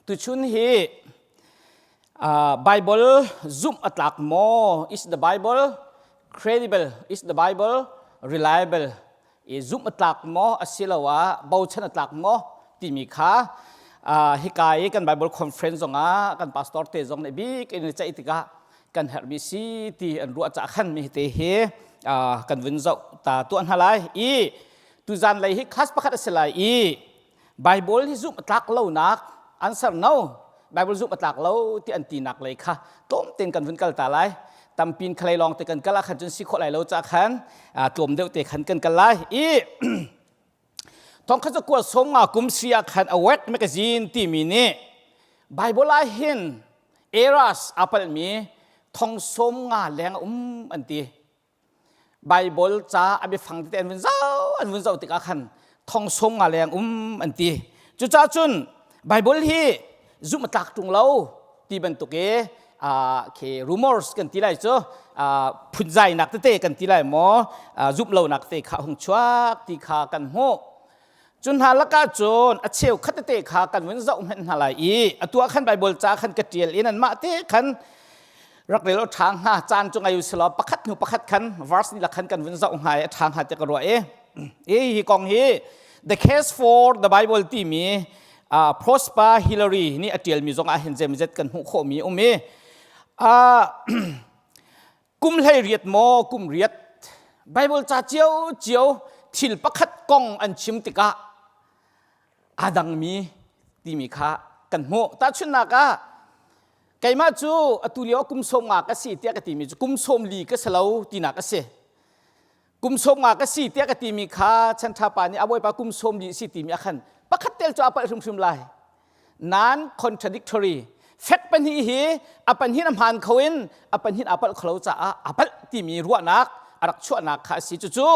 Tuchun hi Bible zumh a tlak maw? Is the Bible credible? Is the Bible reliable? I zumh a tlak maw asiloah bochan a tlak maw timi kha hika i kan Bible conference zongah kan pastor te zong nih bik in ceih tikah kan herhmi si ti an ruah cah khan mi te hi kan vun zoh ta tuah hna lai i tuzan lei hi class pakhat a si lai i Bible hi zumh a tlak lonak answer no Bible zumh a tlak lo ti an tinak lei kha tlawm tein kan vun kal ta lai tampin khalei lawng te kan kal ah khan cun si khawh lai lo ca khan tlawm deuh te khan kan kal lai i thongkhat zakua som nga kum si ah khan Awake magazine timi nih Bible ah hin errors a palhmi thong som nga leng a um an ti Bible ca a biafang tete an vun zoh an vun zoh tikah khan thong sawm nga leng um an ti. Cucaah cun Bible hi zumh a tlak ṭung lo ti bantuk i khi rumors kan ti lai cu phunzainak tete kan ti lai maw zumh lonak te kha hung chuak ti kha kan hmuh. Cu hna lakah cun a cheu khat tete kha kan vun zoh hmenh hna lai i atu ah khan Bible ca khan ka ṭial i nanmah te khan rak rel ṭha hnga caan cu ngai usilaw pakhat hnu pakhat khan verse ni khan kan vun zoh hnga i a ṭha hnga ti ka ruah i hi hi kong hi The Case for the Bible timi Prosper Hillary nih a ṭialmi zong ah hin zeimazet kan hmuh khawhmi um i kum hlei riat maw kum riat Bible ca cio cio thil pakhat kong an chim tikah aa dangmi timi kha kan hmuh. Tahchunhnak ah keimah cu atu lio kum sawm nga ka si tiah ka timi cu kum sawm li ka si lo tinak a si. Kum sawm nga ka si tiah ka timi kha chan ṭha pa nih a bawipa kum sawm li si timi ah khan pakhat tel cu a palh hrimhrim lai. Non contradictory fek pahnih hi a pahnih a hmaan kho in a pahnih aa palh kho lo caah a palh timi ruahnak a rak chuahnak kha a si. Cucu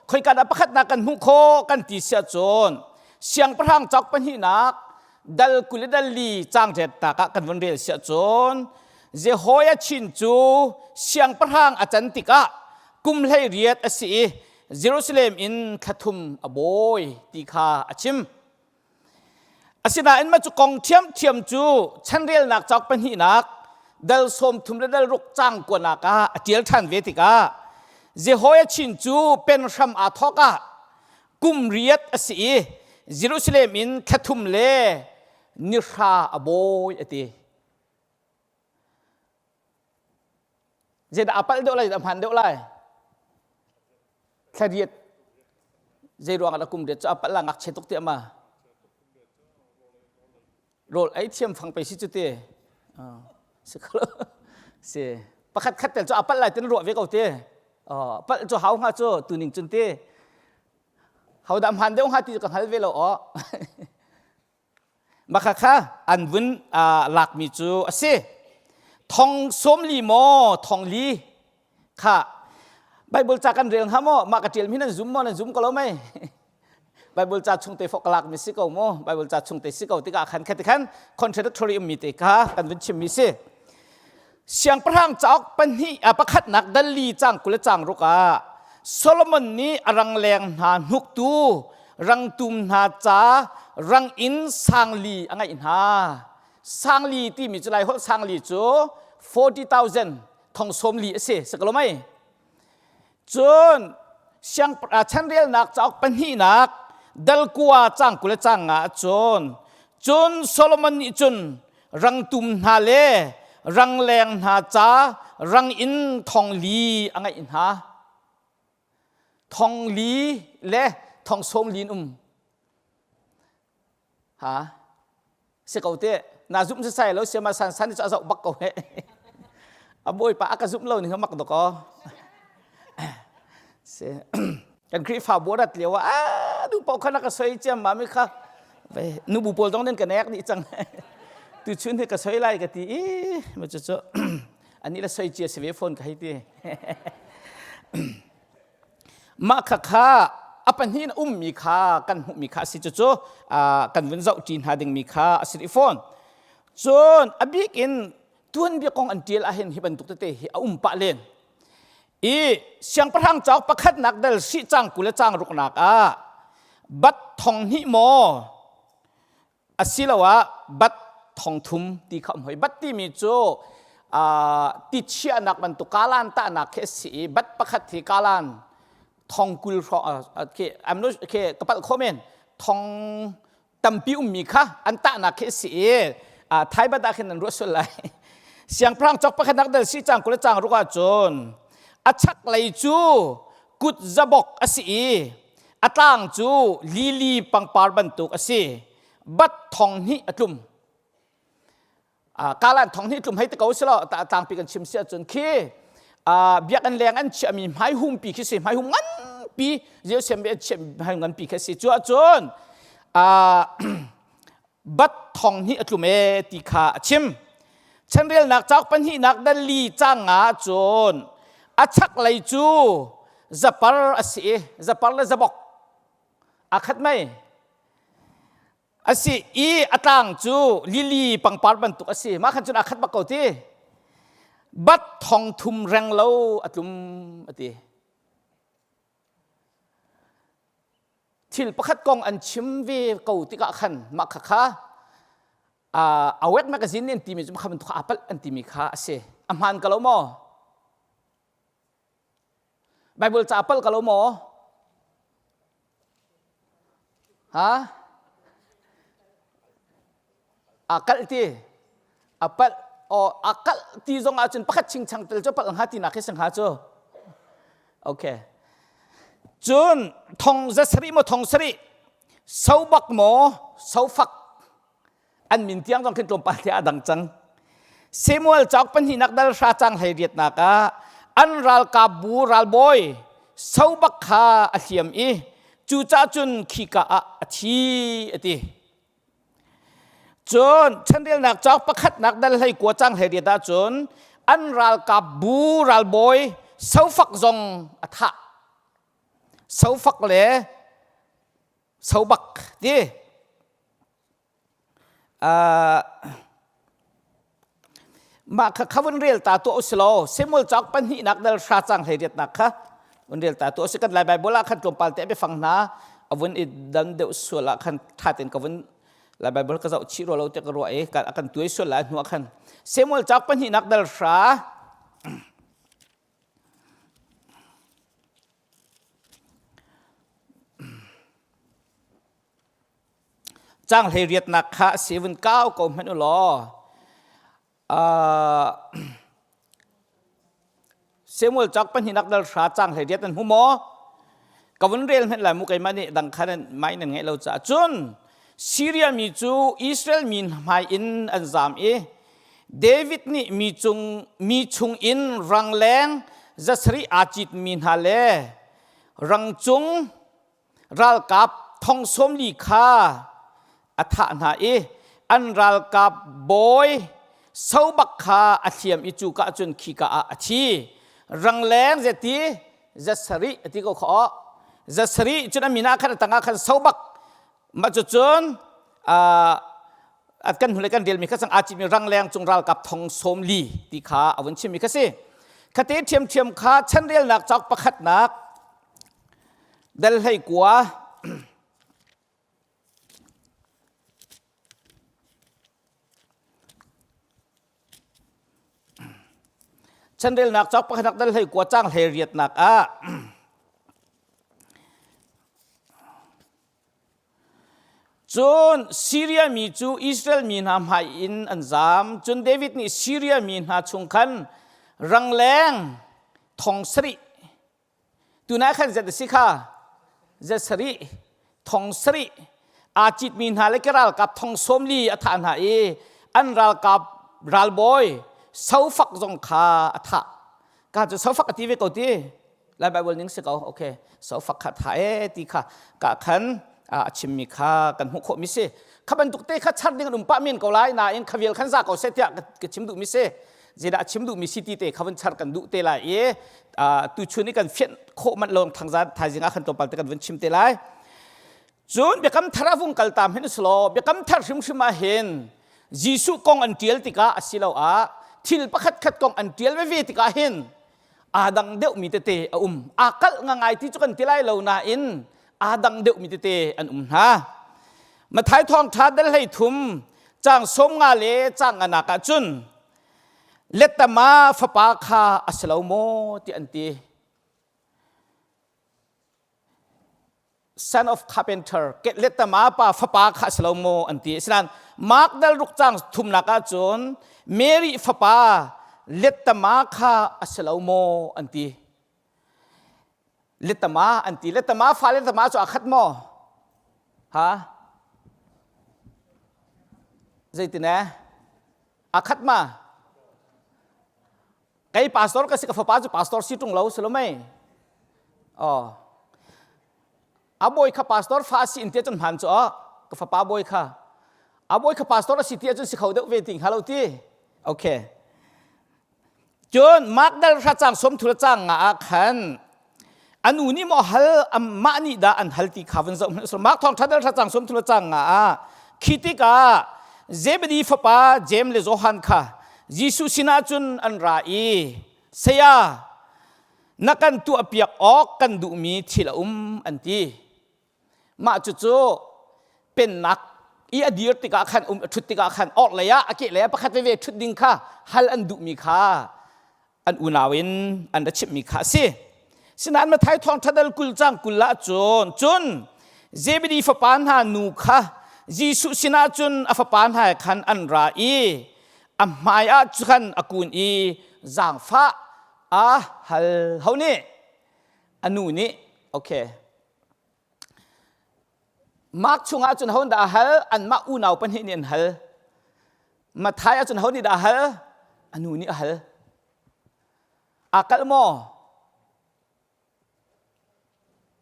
khoika dah pakhatnak kan hmuh khawh kan ti siah cun siangpahrang cauk pahnihnak dal 20 le dal li caang ret ah kan vun rel siah cun Jehoiachin cu siangpahrang a can tikah kum 18 a si i Jerusalem in thlathum a bawi ti kha a chim. Asinain mah cu kong ṭhiamṭhiam cu chanrelnak cauk pahnihnak dal 30 le dal ruk caang kuanak ah a ṭial ṭhan ve tikah Jehoiachin cu pen hram aa thawk ah kum riat a si i Jerusalem in thlathum le nihra a bawi a ti. Zeidah a palh deuh lai, a hmaan deuh lai? Thlariat zei ruang ah kum riat cu a palh la ngakchia tuk ti ama. Rawl ei thiam fang pe si cu ti. Si kho si pakhat khat tel cu a palh lai tin ruah ve ko ti. Palh cu hau hnga cu tuning cun ti. Hodah hmaan deuh hnga ti ka hngal ve lo aw. Maka kha an vun lakmi cu a si. Thong sawm li maw thong li kha Bible ca kan rel hnga maw mah ka ṭial mi nan zum maw nan zum ko lo mei Bible ca chung te fok lak mi si ko maw Bible ca chung te si ko tikah khan khati khan contradictory ummi te kha kan vun chim mi si Siangpahrang cauk pahnih pakhatnak dal li cang 20 cang ruk ah Solomon nih a rangleng hna hnuktu rangtum hna ca rang in sangli a ngeih hna. Sangli timi cu Laiholh sangli cu 40,000 thong sawm li a si. Si ko mei? Cun siang chanrelnak cauk pahnihnak dal kua cang 20 le cang nga cun cun Solomon nih cun rangtum hna le rangleng hna ca rang in thong li a ngeih hna. Thong li le thong sawm li in um. Ha si ko te na zum si sai lo siama san san cu a zoh bak ko he a bawipa a ka zum lo ning mak dok o si kan Khrihfa bu rat lio ah du pau khana ka soi chiam ma mi kha nu bu pawl dong den ka nek dih cang tu chun hi ka soi lai ka ti i ma chu chu ani la soi chia si ve phone ka hei ti Mah khakha a pahnih in ummi kha kan hmuhmi kha a si cucu kan vun zohṭi hna dingmi kha a si rih fawn. Cun a bik in tuanbia kong an ṭial ahhin hi bantuk tete hi a um pah len. I siangpahrang cauk pakhatnak dal sih cang 20 le cang ruknak ah bat thong hnih maw asiloah bat Thong thum ti kha um hoi. Bat timi cu ti chiahnak bantuk kalan tahnak khi a si i bat pakhat hi kalan thong 20 hrawng khi I'm not khi ka palh kho men thong tampi ummi kha an tahnak khi a si i Thai bat ah khin an ruah sual lai. Siangpahrang cawk pakhatnak dal si cang 20 le cang ruk ahcun a chaklei cu kut zabok a si i a tlang cu lili pangpar bantuk a si. Bat thong hnih a tlum. Kalan thong hnih tlum hei te ko silo tlangpi kan chim si ahcun khi biakinn leng an chiahmi hmaihumpi khi si hmaihum nganpi Jerusalem an chiahmi hmaihum nganpi khi si cu ahcun bat thong hnih a tlum e ti kha a chim chanrelnak cauk pahnihnak dal li cang nga cun a chaklei cu zapar a si i zapar le zabok a khat mei A si i a tlang cu lili pangpar bantuk a si. Mah khan cun aa khat bak ko ti. Bat thong thum reng lo a tlum a ti. Thil pakhat kong an chim ve ko tikah khan mah kha kha Awake magazine nih an timi cu kha bantuk aa palh an timi kha a si. A hmaan ka lo maw? Bible ca palh ka lo maw? Ha? A kalh ti. A palh o a kalh ti zong ahcun pakhat chingchang tel cu palh hnga ti nak hi si hnga cu. Okay. Cun thong za sarih maw thong sarih sobak maw sofak an min tiang zong khin tlawmpal te a dang cang. Samuel cauk pahnihnak dal hra cang hlei riatnak ah an ralkap bu ralbawi sobak kha a hliam i cucaah cun khika ah a thi a ti. Cun chanrelnak cauk pakhatnak dal hlei kua cang hlei riat ahcun an ralkap bu ralbawi sofak zong a thah. Sofak le sobak ti. Mah kha kha vun rel ta tuah usilaw Samuel cauk pahnihnak dal hra cang hlei riatnak kha vun rel ta tuah usi kan Lai Bible ah khan tlawmpal te biafang hna a vun i dan deuh sual ah khan tha tein ka vun Lai Bible ka zoh chih rua lo te ka ruah i a kan tuai sual lai hnu ah khan Samuel cauk pahnihnak dal hra Cang hlei riatnak kha a si vun kau ko hmanh u law Samuel cauk pahnihnak dal hra cang hlei riat nan hmu maw? Ka vun rel hmanh lai mu keimah nih dang kha nan mai nan ngeih lo caah cun Syria mi cu Israel mi hmai in an zam i David nih mi cung mi chung in rangleng zasarih aa citmi hna le rangcung ralkap thong 40 kha a thah hna i an ralkap bawi sobak kha a hliam i cu ka cun khika ah a thi rangleng zeti zasarih a ti ko kha zasarih cun a min ah khan a tangah khan sobak mah cu cun kan hnulei kan relmi kha sang aa citmi rangleng cung ralkap thong 40 ti kha a vun chimmi kha si khate ṭhiamṭhiam kha chanrelnak cauk pakhatnak Dal 19 Chanrelnak cauk pakhatnak dal 19 cang hlei riatnak ah Cun Siria mi cu Israel mi hna hmai in an zam. Cun David nih Siria mi hna chung khan rangleng thong sarih Tunah khan zat a si kha zat sarih thong sarih aa citmi hna le ka ralkap thong 40 a thah hna i an ralkap ralbawi sofak zong kha a thah. Ka cu sofak a ti ve ko ti. Lai Bible ning si ko. Okay. Sofak kha thah e ti kha ka khan a chimmi kha kan hmuh khawhmi si. Kha bantuk te kha char ding an um pah men ko lai nain kha vial khan za ko seh tiah ka chim duhmi si. Zeidah a chim duhmi si ti te kha vun char kan duh te lai i tuchun i kan fianh khawh manh lawng thangzan thaizing ah khan tlawmpal te kan vun chim te lai. Cun biakam thar a vung kal tam hin selaw biakam thar hrimhrim ah hin Jesuh kong an ṭial tikah asiloah thil pakhat khat kong an ṭial veve tikah hin aa dang deuhmi tete a um. Aa kalh ngangai ti cu kan ti lai lo nain aa dang deuhmi tete an um hna. Matthai thawngṭha dal 13. Cang som nga le cang nga nak ah cun lettama fapa kha a si lo maw ti an ti. Son of carpenter lettama pa fapa kha a si lo maw an ti. Asinain Mark dal ruk cang thumnak ah cun Mary fapa lettama kha a si lo maw an ti. Letama an ti. Letama fa letama cu a khat maw? Ha? Zeitin eh? A khat ma? Kei pastor ka si ka fapa cu pastor si tung lo si lo mei? Oh. A bawi kha pastor fa si in tia cun hman cu oh. Ka fapa bawi kha. A bawi kha pastor a si tia cun si kho deuh ve ti hnga lo ti. Okay. Cun Mark dal hra cang som thul cang nga ah khan anu nih maw hal amah nih dah an hal ti kha vun zoh hmanh Mark thawng ṭha dal hra cang som thul cang nga ah khi tikah Zebedi fapa Jeim le Johan kha Jesuh sinah cun an ra i saya na kan tuahpiak awk kan duhmi thil a um an ti Mah cucu pennak i a dir tikah khan um a ṭhut tikah khan orhlei ah a kehlei ah pakhat veve ṭhut ding kha hal an duhmi kha an unau in an ra chimhmi kha a si. Sinain Matthai thawngṭha dal 20 cang 20 ah cun cun Zebedi fapa hna nu kha Jesuh sinah cun a fapa hna he khan an ra i a hmai ah khan a kun i zaangfah a hal ho nih a nu nih okay Mark chungah cun ho dah a hal? Anmah unau pahnih nih an hal. Matthai ah cun ho nih dah a hal? A nu nih a hal. Aa kalh maw?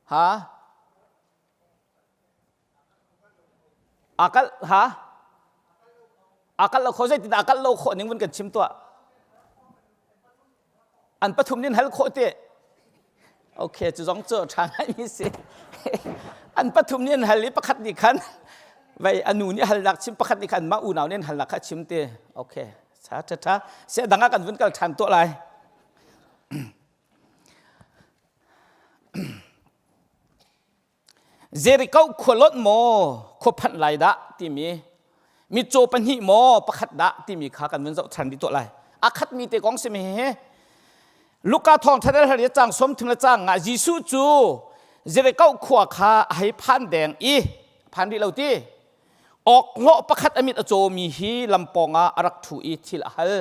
Ha? Aa kalh ha? Aa kalh lo kho zeitin aa kalh lo khawh ning vun kan chim tuah. An pathum nin hal khawh te. Okay, cu zong cu ṭha ngaimi si. An pathum nih an hal i pakhat nih khan vei a nu nih halnak chim pakhat nih khan mah unau nih an halnak kha chim te. Okay, ṭha ṭha ṭha. Sia dang ah kan vun kal ṭhan tuah lai. Jericho khua lonh maw khua phanh lai dah timi mitcaw pahnih maw pakhat dah timi kha kan vun zoh ṭhan dih tuah lai. A khatmi te kong si mi hi Luka thawngṭha dal har cang som thum le cang nga Jesuh cu Jericho khua kha a hei phan deng i phan rih lo ti awkhlawh pakhat a mit a cawmi hi lampawng ah a rak ṭhu i thil a hal.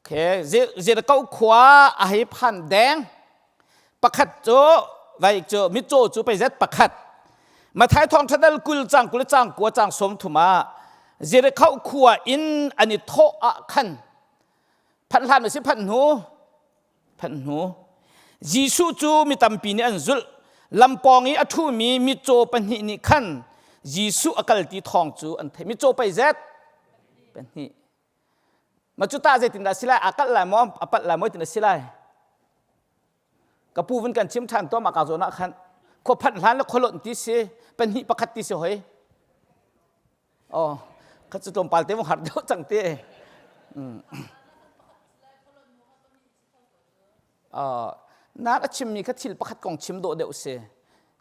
Okay, Jericho khua a hei phan deng. Pakhat cu vai cu mitcaw cu pei zet pakhat. Mathai thawngṭha dal 20 cang 20 cang kua cang 30 ah Jericho khua in an i thawh ah khan phanh hlan a si phanh hnu phanh hnu Jesuh cu mi tampi nih an zulh lampawng i a ṭhumi mitcaw pahnih nih khan Jesuh a kal ti thawng cu an theih mitcaw pei zet pahnih Ma cu ta zeitindah si lai? A kalh lai maw? A palh lai maw? Tin a si lai. Ka pu vun kan chim ṭhan tuah ma ka zawn ah khan khua phanh hlan le khua lonh ti si pahnih pakhat ti si hoi. Oh, kha cu tlawmpal te vung har deuh cang te. Mm. Uh, na a chimmi kha thil pakhat kong chim dawh deuh si.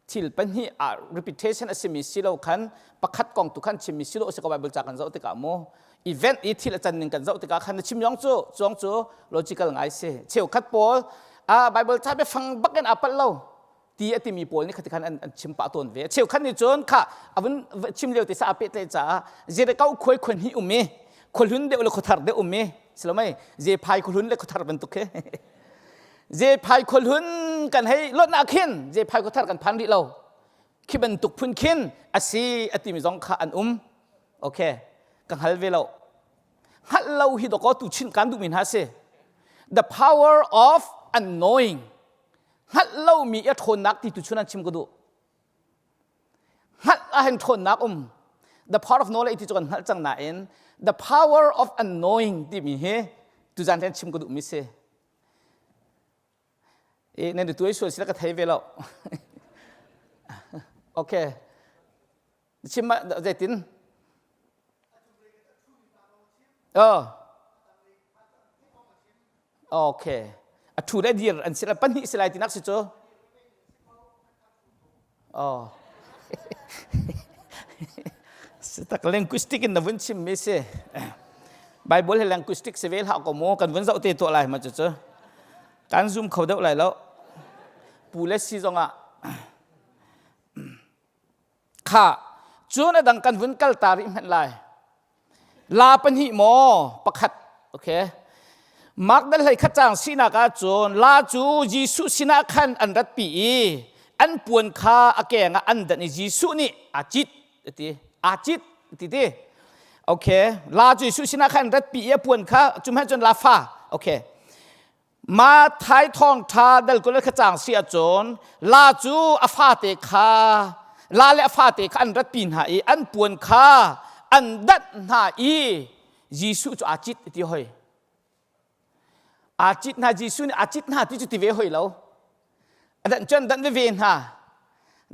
Thil pahnih ah repetition a simi si lo khan pakhat kong tu khan chimmi si lo si ko Bible ca kan zoh tikah mu event i thil a can ning kan zoh tikah khan na chim yong cu cuang cu logical ngai si cheukhat pawl a Bible ca biafang bak in aa palh lo ti a timi pawl nih khati khan an, an chim pah tawn ve cheukhat nih cun kha avun chim lio te sa a pehtlaih caah Jericho khuai khuan hi um i khuahlun deuh le khuathar deuh um i silomai zephai khuahlun le khuathar bantuk khi zephai khuahlun kan hei lonh ah khin zephai khuathar kan phan rih lo khi bantuk phun khin asi a timi zong kha an um okay ka hngal ve lo hngalh lo hi dawkaw tu chin kan duhmi hna si the power of unknowing hngalh lomi i a ṭhawnnak ti tu chun an chim ka duh hngalh ah hin ṭhawnnak um the power of knowledge ti cu kan hngalh cang nain the power of unknowing timi hi tuzan hin chim ka duhmi si e nan tuai sual sila ka thei ve lo okay chim zeitin oh okay a thu le dir an si pahnih si lai tinak si cu oh. Tak linguistic in na vun chim mi si. Bible hi linguistic si ve hlah ko mu kan vun zoh te tuah lai ma cu cu. Kan zoom kho deuh lai lo. Pu le si zong ah kha cun a dang kan vun kal ta rih hmanh lai. La pahnih maw pakhat okay Mark dal hlei khat cang sinak ah cun la cu Jesuh sinah khan an ratpi i an puan kha a keng ah an danh i Jesuh nih aa cit ti aa cit ti ti okay la cu Jesuh sinah khan ratpi i a puan kha cu hmanh cun la fa okay Mathai thawngṭha dal kul kha cang si ahcun la cu a fate kha la le a fate kha an ratpi hna i an puan kha an danh hna i Jesuh cu aa cit ti hoi aa cit hna Jesuh nih aa cit hna ti cu ti ve hoi lo a danh cun danh veve hna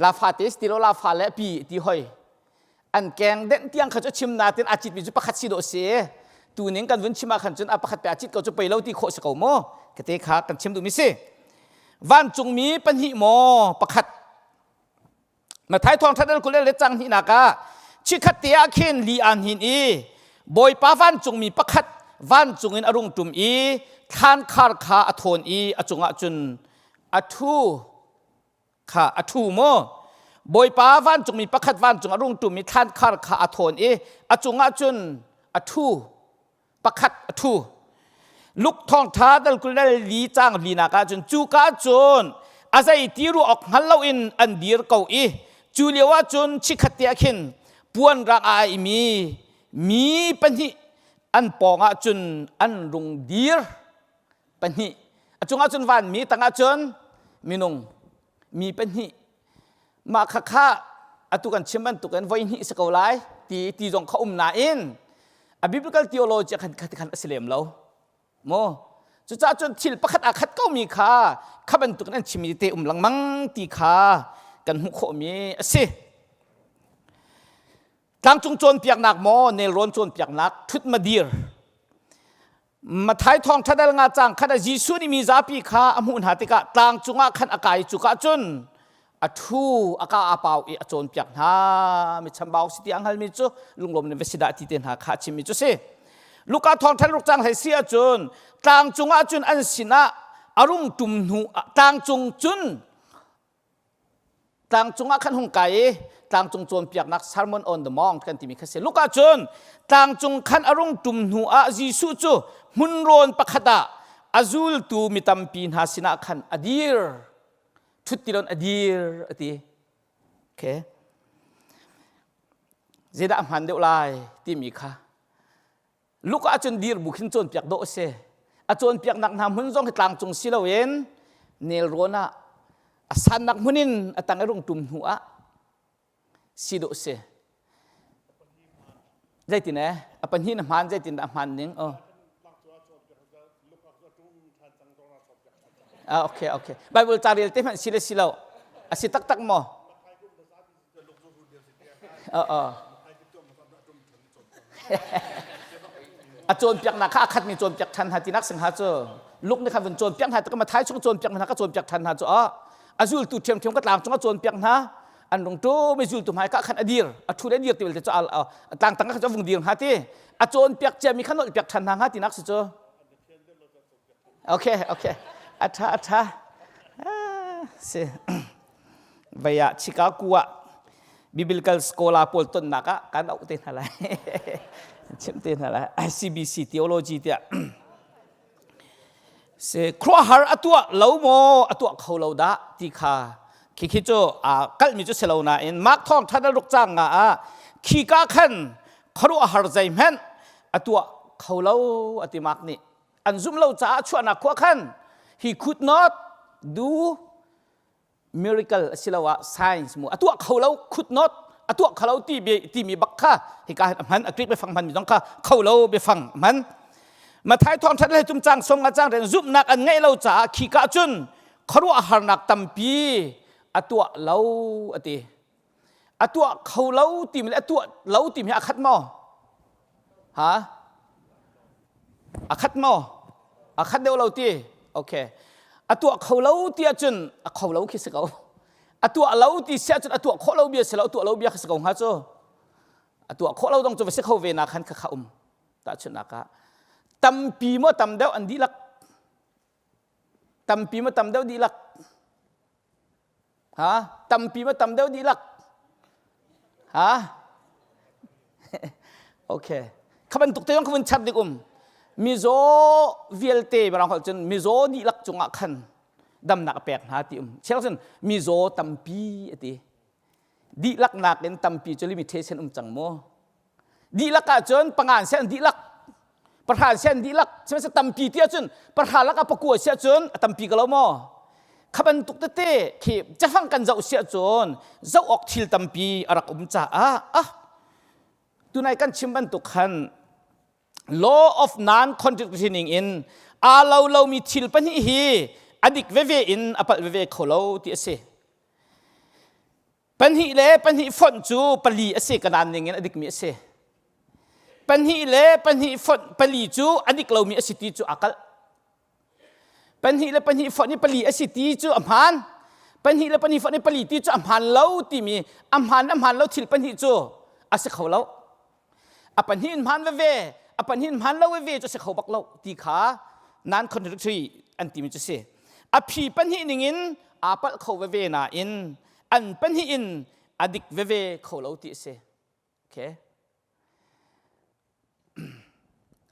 la fate si ti lo la fa le pi ti hoi an keng denh tiang kha cu chim natin a citmi cu pakhat si dawh si tu ning kan vun chim ah khan cun a pakhat pe a cit ko cu pei lo ti khawh si ko mu kate kha kan chim duhmi si vancungmi pahnih maw pakhat Mathai thawng that kul le cang hnih nak ah chikhat te ah khin li an hin i bawipa vancungmi pakhat vancung in a rung tum i thlan khar kha a thawn i a cungah cun a thu kha a ṭhu maw Bawipa vancungmi pakhat vancung a rung ṭum i thlankhar kha a thawn i a cungah cun a ṭhu pakhat a ṭhu Luk thawngṭha dal kul le li cang linak ah cun cuka cun a zei ti ruah awk hngal loin an dir ko i cu lio ah cun chikkhat te ah khin puan rang a aimi mi pahnih an pawngah cun an rung dir pahnih a cungah cun vanmi tangah cun minung mi pahnih mah kha kha atu kan chim bantukin voi hnih si ko lai ti ti zong kha um nain a biblical theology khan khat khan a si lem lo mu cucaah cun thil pakhat aa khat ko mi kha kha bantukin an chimmi te um lengmang ti kha kan hmuh khawhmi a si tlangcung cawnpiaknak maw nelrawn cawnpiaknak thut madir Mathai thawngṭha dal nga cang khat ah Jesuh nih mi zapi kha a hmuh hna tikah tlang cungah khan a kai cuka cun a ṭhu a ka a pau i a cawnpiak hna mi chambau si ti a hngalmi cu lunglawm nih va si dah ti te hna kha a chimmi cu si Luka thawngṭha ruk cang hlei si ahcun tlang cungah cun an sinah a rung ṭum hnu tlang cung cun Tlangcung ah khan hung kai i tlangcung cawnpiaknak Sermon on the Mount kan timi kha si. Luka cun tlangcung khan a rung ṭum hnu ah Jesuh cu hmunrawn pakhat ah a zultu mi tampi hna sinah khan a dir. Ṭhut ti loin a dir a ti. Okay. Zeidah a hmaan deuh lai timi kha Luka ahcun dir bu khin cawnpiak dawh a si. A cawnpiaknak hna hmun zong hi tlangcung si loin nelrawn ah a sannak hmun in a tang i rung ṭum hnu ah si dawh a si. Zeitin eh? A pahnih na hmaan zeitin dah a hmaan ning? Oh. Ah, okay, okay. Bible ca rel te hmanh si le si lo. A si taktak maw? Oh, oh. A cawnpiaknak kha a khatmi cawnpiak ṭhan hna tinak sing ha cu luk nih khan vun cawnpiak hna tik Mathai chung cawnpiak hna ka cawnpiak ṭhan hna cu a a zultu ṭhiamṭhiam ka tlang cung a cawnpiak hna an rung ṭum i zultu hmai ka khan a dir a ṭhu le dir ti belte cu a tlang tang kha cu a vung dir hnga ti a cawnpiak ciami kha nolhpiak ṭhan hna hnga tinak si cu Okay, okay. A ṭha, a ṭha. Si. Vei ah Chicago ah Biblical Scholar pawl tonnak ah kan auh te hna lai. Chim te hna lai. ICBC theology tiah. Si khuahar a tuah lo maw a tuah kho lo dah ti kha khi khi cu a kalmi cu si lo nain Mark thawng ṭha ruk cang nga ah khi ka khan khuaruahhar zeihmanh a tuah kho lo a ti Mark nih an zumh lo caah chuahnak khua khan he could not do miracle asiloah science mu a tuah kho lo could not a tuah kho lo ti timi bak kha hika hin a hman a Greek biafang hman mi zong kha kho lo biafang hman Mathai thawng that le tum cang som nga cang ren zumhnak an ngeih lo caah khi ka cun khuaruahharnak tampi a tuah lo a ti a tuah kho lo timi le a tuah lo timi hi a khat maw ha a khat maw a khat deuh lo ti okay a tuah kho lo ti ahcun a kho lo khi si ko a tuah lo ti si ahcun a tuah khawh lo bia si lo a tuah lo bia khi si ko hnga cu. A tuah khawh lo dong cu va si kho ve na khan kha kha um. Tahchunhnak ah tampi maw tam deuh an dihlak tampi maw tam deuh dihlak ha tampi maw tam deuh dihlak ha okay kha bantuk te zong kha vun chap dik um mizaw vialte barang holh cun mizaw dihlak cungah khan damnak a pek hna ti um chel cun mizaw tampi ati dihlak nakin tampi cu limitation um cang mu dihlak ahcun pangan sian dihlak pahra sian dihlak sihmanhsehlaw tampi ti ahcun pahra lakah pakua si ahcun a tampi ko lo maw kha bantuk tete khi cafang kan zoh si ahcun zoh awk thil tampi a rak um caah ah tunai kan chim bantuk khan law of non contradiction in aa lo lomi thil pahnih hi a dik veve in a palh veve kho lo ti a si Pahnih le pahnih fonh cu pali a si kanaan ning in a dikmi a si. Pahnih le pahnih fonh pali cu a dik lomi a si ti cu aa kalh. Pahnih le pahnih fonh i pali a si ti cu a hmaan. Pahnih le pahnih fonh i pali ti cu a hmaan lo timi a hmaan a hmaan lo thil pahnih cu a si kho lo. A pahnih in hmaan veve, a pahnih in hmaan lo veve cu a si kho bak lo ti kha non contradictory an timi cu si. A phi pahnih ningin aa palh kho veve nain an pahnih in a dik veve kho lo ti a si. Okay.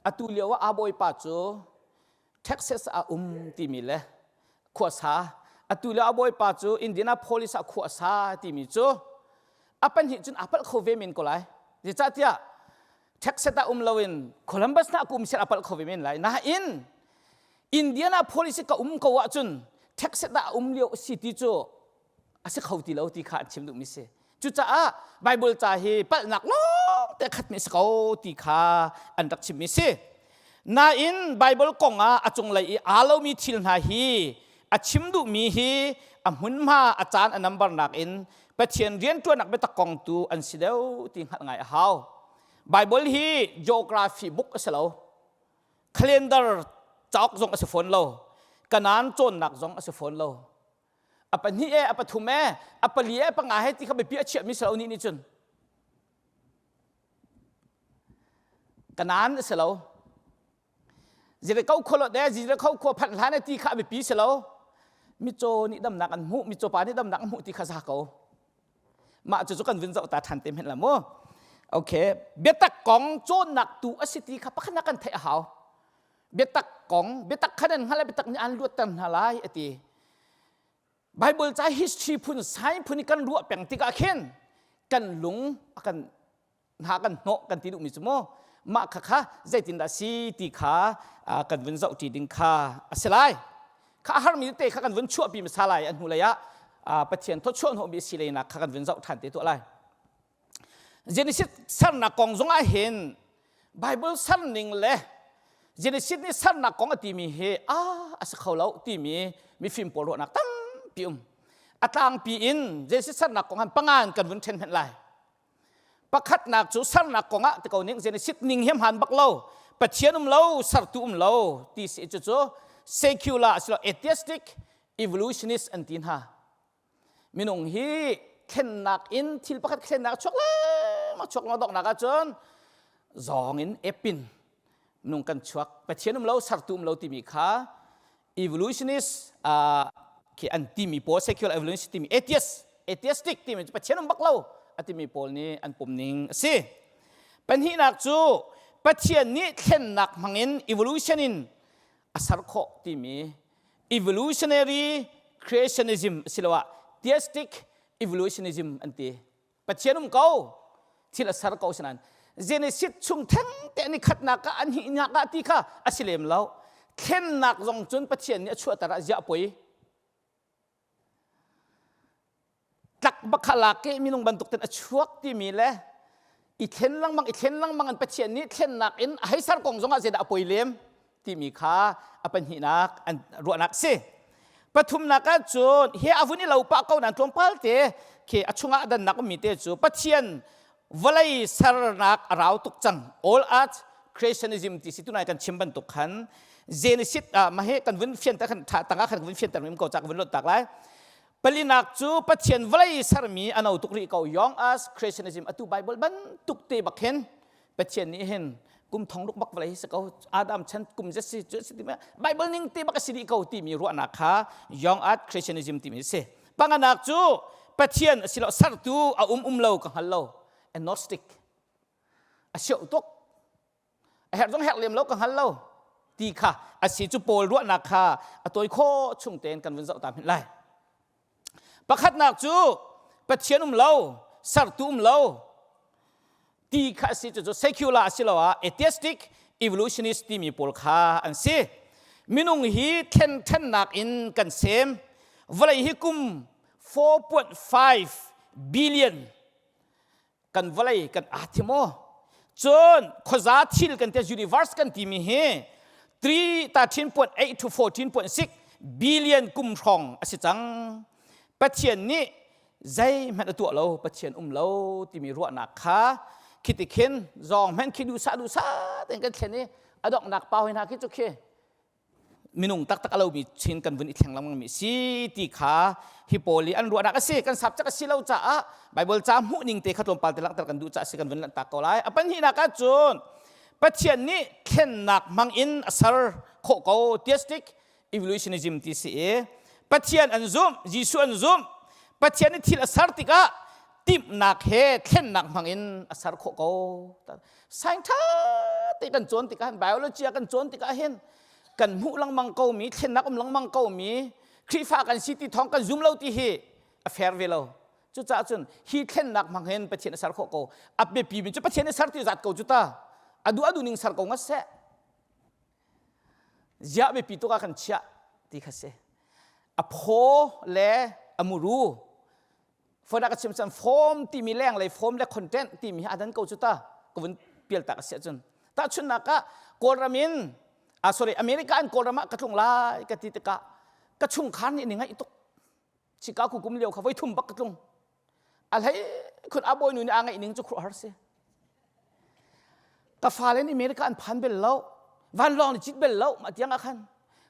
Atu lio ah aa bawipa cu Texas ah um timi le khuasa atu lio a bawipa cu Indianapolis ah khuasa timi cu a pahnih cun aa palh kho ve men ko lai. Zeicahtiah Texas ah um loin Columbus na kum sian a palh kho ve men lai. Nain Indianapolis ka um ko ahcun Texas ah um lio si ti cu a si kho ti lo ti kha an chim duhmi si. Cucaah Bible ca hi palhnak lawng te khatmi a si ko ti kha an rak chimmi si. Nain Bible kong ah a cunglei i aa lomi thil hna hi a chim duhmi hi a hmunhma a caan a number nakin Pathian rianṭuannak biatak kong tu an si deuh ti hngalh ngai a hau. Bible hi geography book a si lo. Calendar cauk zong a si fawn lo. Kanaan cawnnak zong a si fawn lo. A pahnih e, a pathum e, a pali e, a panga he ti kha biapi a chiahmi si lo nih nih cun. Kanaan a si lo. Jericho khua lot e, Jericho khua phanh hlan e ti kha a biapi si lo. Micaw nih damnak an hmuh, micaw pa nih damnak an hmuh ti kha za ko. Mah cu cu kan vun zoh ta ṭhan te hmenh la mu. Okay, biatak kong cawnnak tu a si ti kha pakhat na kan theih a hau. Biatak kong, biatak kha nan hngalh biatak nih an luatter hna lai a ti. Bible ca history phun, science phun i kan ruah peng tikah khin kan lung a kan hna kan hnawh kan ti duhmi cu mu mah kha kha zeitindah si ti kha kan vun zoh ṭi ding kha a si lai kha a harmi te kha kan vun chuahpi hmasa lai a hnulei ah Pathian thawchuah hnawhmi a si leinak kha kan vun zoh ṭhan te tuah lai Genesis sernak kong zong ah hin Bible serning le Genesis nih sernak kong a timi hi a a si kho lo timi mifim pawl ruahnak tampi um a tlangpi in Genesis sernak kong han pangan kan vun ṭhen hmenh lai Pakhatnak cu sernak kongah ti ko ning Genesis ning hi hmaan bak lo. Pathian um lo, sertu um lo ti si cu cu secular asilo atheistic evolutionist an ti hna. Minung hi thlennak in thil pakhat thlennak chuak lengmang chuak lengmang donghnak ahcun zawng in epin minung kan chuak Pathian um lo sertu um lo timi kha evolutionist uh, khi an timi pawl secular evolutionist timi atheist atheistic timi cu Pathian um bak lo a timi pawl nih an pom ning a si pahnihnak cu Pathian nih thlennak hmangin evolution in a ser khawh timi evolutionary creationism asiloah theistic evolutionism an ti Pathian um ko thil a ser ko sinain Genesis chung theng te an i khatnak ah an hihnak ah ti kha a si lem lo thlennak zong cun Pathian nih a chuahter ah ziah poi tlak bakha lak i minung bantuk ten a chuak timi le i thlen lengmang i thlen lengmang an Pathian nih thlennak in a hei ser kong zong ah zeidah a poi lem timi kha a pahnihnak an ruahnak si pathumnak ah cun hi a vun i lo pah ko nan tlawmpal te khi a chungah dannak ummi te cu Pathian vawlei sernak a rau tuk cang all art creationism ti si tunai kan chim bantuk khan Genesis ah mahe kan vun fianter khan tha tangah khan vun fianter mim ko cha kan vun lot tak lai. Palinak cu Pathian vawlei sermi a no tuk rih ko. Young Earth Creationism atu Bible bantuk te bak hin Pathian nih hin kum thong ruk bak vawlei hi si ko Adam chan kum zet si cu si timi Bible ning te bak a si dih ko timi ruahnak kha Young Earth Creationism timi a si. Panganak cu Pathian asilo sertu a um um lo ka hngal lo. Agnostic. A sioh tuk. A herh zong herh lem lo ka hngal lo ti kha a si cu Paul ruahnak kha a tawi khawh chung tein kan vun zoh ta hmanh lai. Pakhatnak cu Pathian um lo, sertu um lo ti kha a si cu secular asiloah atheistic evolutionist timi pawl kha an si. Minung hi thlen thennak in kan sem. Vawlei hi kum 4.5 billion kan vawlei kan aa thi maw cun khuaza thil kan te universe kan timi hi 3 13.8 to 14.6 billion kum hrawng a si cang pathian nih zeihmanh a tuah lo pathian um lo timi ruahnak kha khiti khin zawng hmanh khi duhsah duhsah tein kan thlen i a donghnak pau hna khi cu khi minung taktak a lomi chin kan vun i thleng lengmang mi si ti kha hi pawl i an ruahnak a si kan sap cak a si lo caah Bible ca hmuh ning te kha tlawmpal te langhter kan duh caah si kan vun lanhtak ko lai a pahnihnak ah cun Pathian nih thlennak hmang in a ser khawh ko theistic evolutionism ti si i Pathian an zumh Jesuh an zumh Pathian nih thil a ser tikah timhnak he thlennak hmang in a ser khawh ko Science ṭha te kan cawn tikah hin biology ah kan cawn tikah hin kan hmuh lengmang ko mi thlennak um lengmang ko mi Khrihfa kan si ti thawng kan zum lo ti hi a fair ve lo cucaah cun hi thlennak hmang hin Pathian a ser khawh ko a biapi mi cu Pathian a ser ti zat ko cu ta adu adu ning ser ko ngat seh ziah biapi tuk ah kan chiah ti kha si a phaw le a muru Phone ah ka chim cun form timi lenglei form le content timi hi a dan ko cu ta ka vun pial tak a si ahcun tahchunhnak ah Kawlram in ah sorry America in Kawlram ah ka tlung lai ka ti tikah ka chungkhar nih ni ngaih tuk Chicago kum lio kha voi thum bak ka tlung a hlei khun a bawinu nih aa ngaih ning cu khuaruahhar si Ka fale nih America an phan bel lo. Vanlawng nih cit bel lo mah tiang ah khan.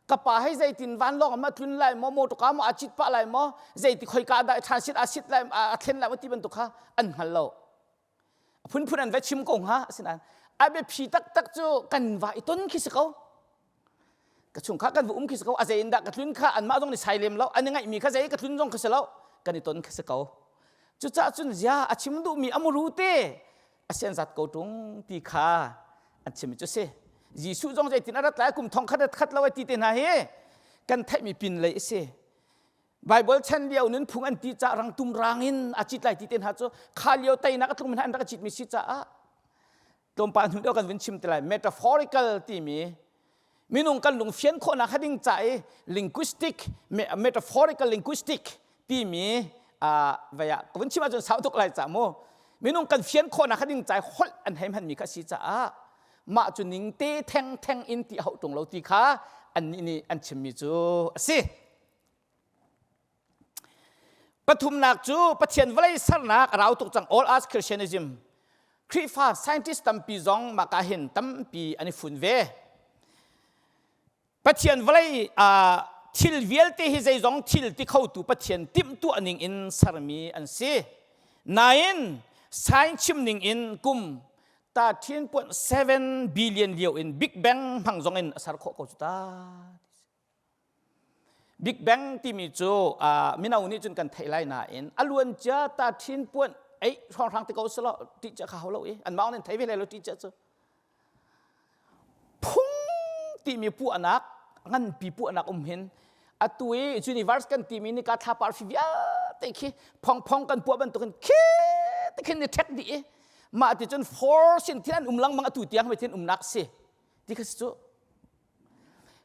Ka pa hei zeitin vanlawng ah tlun lai maw, motorka maw a cit pah lai maw, zeiti khoika dah transit a sit lai a thlen lai maw ti bantuk kha an hngal lo. A phunphun an va chim ko hnga asinain a biaphi taktak cu kan va i ton khi si ko. Ka chungkhar kan va um khi si ko. A zei in dah ka tlun kha anmah zong nih sai lem lo. An i ngaihmi kha zei ka tlun zong kha si lo. Kan i ton khi si ko. Cucaah cun zia a chim duhmi a muru te a sian zat ko ṭung ti kha an chimmi cu si. Jesuh zong zeitin a rat lai kum thong khat khat lo ai ti te hna hi kan theihmi pin lei a si. Bible chan lio nunphung an ti caah rangtum rang in a cit lai ti te hna cu kha lio teinak a tlung hna an rak citmi si caah tlawmpal hnu deuh kan vun chim te lai metaphorical timi minung kan lung fian khawhnak hading ca i linguistic metaphorical linguistic timi vaya ka vun chim ahcun sau tuk lai ca mu minung kan fian khawhnak hading ca i holh an hei hmanmi kha si caah mah cu ning te theng theng in ti hauh ṭung lo ti kha annih nih an chimmi cu a si Pathumnak cu Pathian vawlei sernak a rau tuk cang All Us Christianism. Khrihfa scientist tampi zong mah ka hin tampi an i fun ve. Pathian vawlei thil vialte hi zeizong thil ti khotu Pathian timhtuah ning in sermi an si. Nain science chim ning in kum 13.7 billion lio in Big Bang hmang zong in a ser khawh ko cu ta. Big Bang timi cu mino nih cun kan theih lai nain a luancia ta ṭhin puan ei hrawnghrang te ko selaw ṭih cia kha hau lo i an mah nih thei ve lo ṭih cia cu phung timi puahnak nganpi puahnak um hin atu i universe kan timi ni ka thlapar fi vialte khi phong phong kan puah bantukin khi te khin ni ṭhek dih i mah ti cun force in thil an um lengmang atu tiang hmai thin umnak si ti kha si cu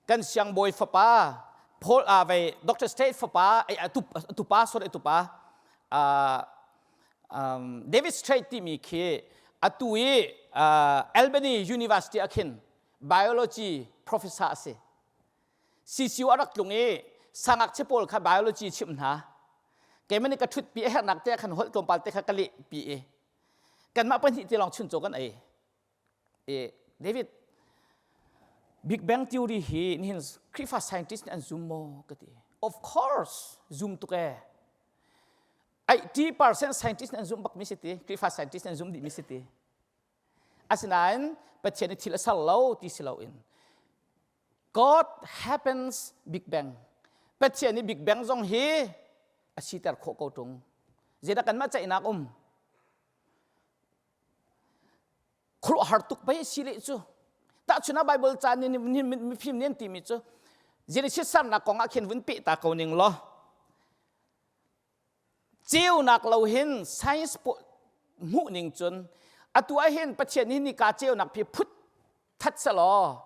Kan siangbawi fapa Paul vei Dr. State fapa tupa sorry tupa David Strait timi khi atu i Albany University ah khin biology professor a si. CCU a rak tlung i sangakchia pawl kha biology chimh hna. Keimah nih ka ṭhut pi a herhnak te khan holh tlawmpal te kha ka leh pi i kanmah pahnih te lawng chuncaw kan ei. David Big Bang theory hi nihin Khrihfa scientist nih an zum maw ka ti. Of course, zum tuk ee. 80% scientist an zumh bakmi si ti Khrihfa scientist an zumh dihmi si ti asinain Pathian i thil a ser lo ti si loin God happens Big Bang Pathian i Big Bang zong hi a siter khawh ko ṭung zeidah kanmah ceihnak um khuaruahhar tuk pei si leh cu tahchun ah Bible ca nih mifim nih an timi cu Genesis sernak kong ah khin vun peh ta ko ning law ceunak lo hin science hmuh ning cun atu ah hin Pathian nih nika ceunak phi phut that selaw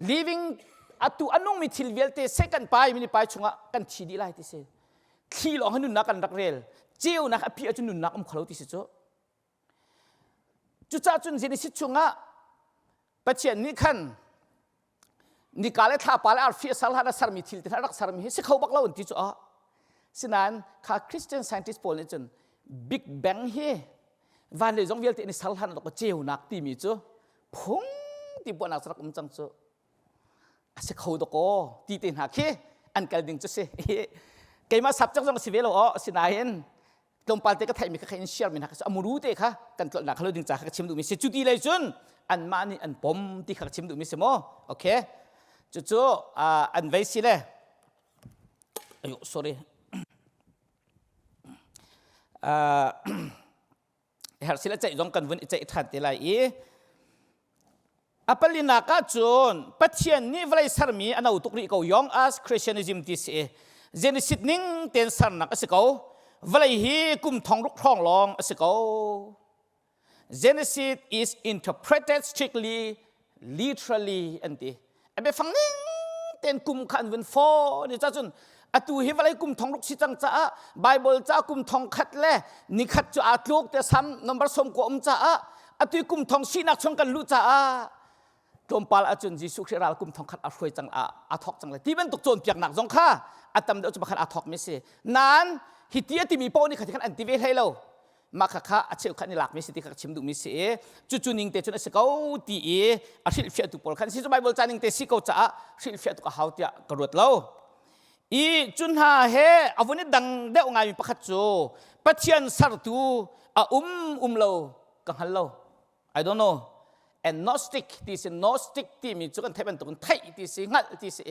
living atu a nungmi thil vialte second pai mini pai chungah kan thi dih lai ti si thli lawng hi nunnak kan rak rel ceunak a pi ahcun nunnak um kho lo ti si cu Cucaah cun Genesis chungah Pathian nih khan nika le thlapa le arfi a ser hlan a sermi thil te a rak sermi hi si kho bak lo an ti cu ah. Sinain kha Christian scientist pawl nih cun Big Bang hi van le zong vialte in ser hlan rak ceunak timi cu phung ti buahnak rak um cang cu a si kho dakaw ti te hna khi an kal ding cu si keimah subject zong si ve lo aw sinain tlawmpal te ka theihmi kha in share mi hna kha amuru te kha kan tlolnak kha lo ding ca kha ka chim duhmi si cu ti lei cun anmah nih an pom ti kha ka chim duhmi si maw okay cucu an vei si le ayo sorry herh sila ceih zong kan vun i ceih ṭhan te lai i a palinak ah cun Pathian nih vawlei sermi a no tuk rih ko young as Christianism ti si Genesis ning ten sernak a si ko vawlei hi kum thong ruk hrawng lawng a si ko Genesis is interpreted strictly literally an ti a biafang ning ten kum kha an vun fawn i cun atu hi vawlei kum thong ruk si cang caah Bible ca kum thong khat le nikhat cu aa tluk te sam number som ko um caah atu kum thong sinak chung kan luh caah tlawmpal ahcun Jesuh Khrih ral kum thong khat a hruai cang a thok cang le ti bantuk cawnpiaknak zong kha a tam deuh cu pakhat aa thok mi si nain hi ti a timi paoh nih kha ti khan an ti ve hlei lo mah kha kha a cheukhat nih lakmi si ti kha ka chim duhmi si i cucu ning te cun a si ko ti i a hrilhfiahtu pawl khan si cu Bible ca ning te si ko caah hrilhfiah tuk a hau tiah ka ruat lo i cu hna he a vun i dang deuh ngaimi pakhat cu Pathian sertu a um um lo ka hngal lo I don't know. Agnostic ti si Gnostic timi cu kan theih bantukin theih ti si hngalh ti si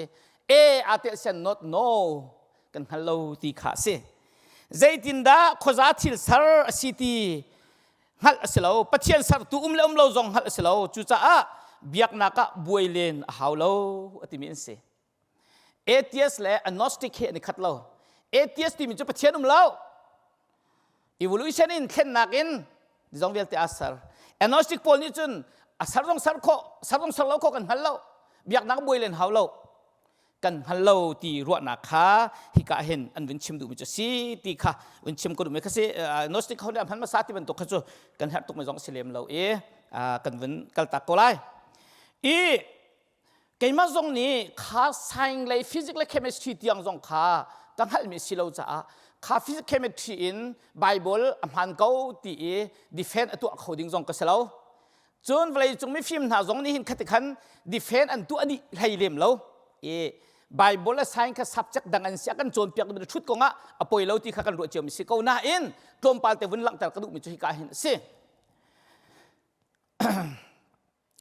e aa tel sian not know kan hngal lo ti kha a si. Zeitindah khuaza thil ser a si ti hngalh a si lo. Pathian sertu um le um lo zong hngalh a si lo. Cucaah biaknak ah buai len a hau lo a timi an si. Atheist le agnostic hi an i khat lo. Atheist timi cu Pathian um lo. Evolution in thlennak in zong vialte aa ser. Agnostic pawl nih cun a ser zong ser khawh, ser zong ser lo khawh kan hngal lo. Biaknak buai len hau lo. Kan hngal lo ti ruahnak kha hika hin an vun chim duhmi cu si ti kha vun chim ko duhmi kha si agnostic ho nih an hman hmasa ti bantuk kha cu kan herh tukmi zong si lem lo i kan vun kaltak ko lai. I Keimah zong nih kha science lei physics le chemistry tiang zong kha ka hngalhmi si lo caah kha physics chemistry in Bible a hmaan ko ti i defend a tuah kho ding zong ka si lo. Cun vawleicung mifim hna zong nih hin khati khan defend an tuah dih hlei lem lo. I Bible le science kha subject dang an si a kan cawnpiak mi thut kongah a poi lo ti kha kan ruah cio mi si ko nain tlawmpal te vun langhter ka duhmi cu hika hin a si.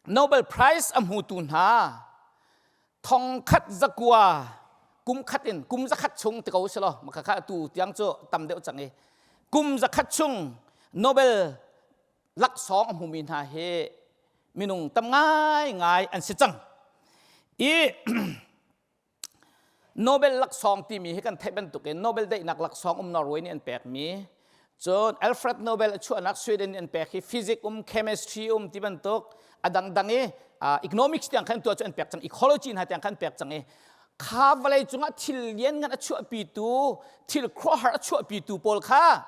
Nobel Prize a hmutu hna thongkhat zakua kum khat in kum zakhat chung ti ko si law maka kha tu tiang cu tam deuh cang i kum zakhat chung Nobel laksawng a hmumi hna hi minung tam ngai ngai an si cang i Nobel laksawng timi hi kan theih bantukin Nobel daihnak laksawng um Norway nih an pekmi cun Alfred Nobel a chuahnak Sweden nih an pek hi physics um chemistry um ti bantuk a dangdang i economics tiang khan tuah cu an pek cang ecology hna tiang khan pek cang i kha vawlei cungah thil lian ngan a chuahpitu thil khuahar a chuahpitu pawl kha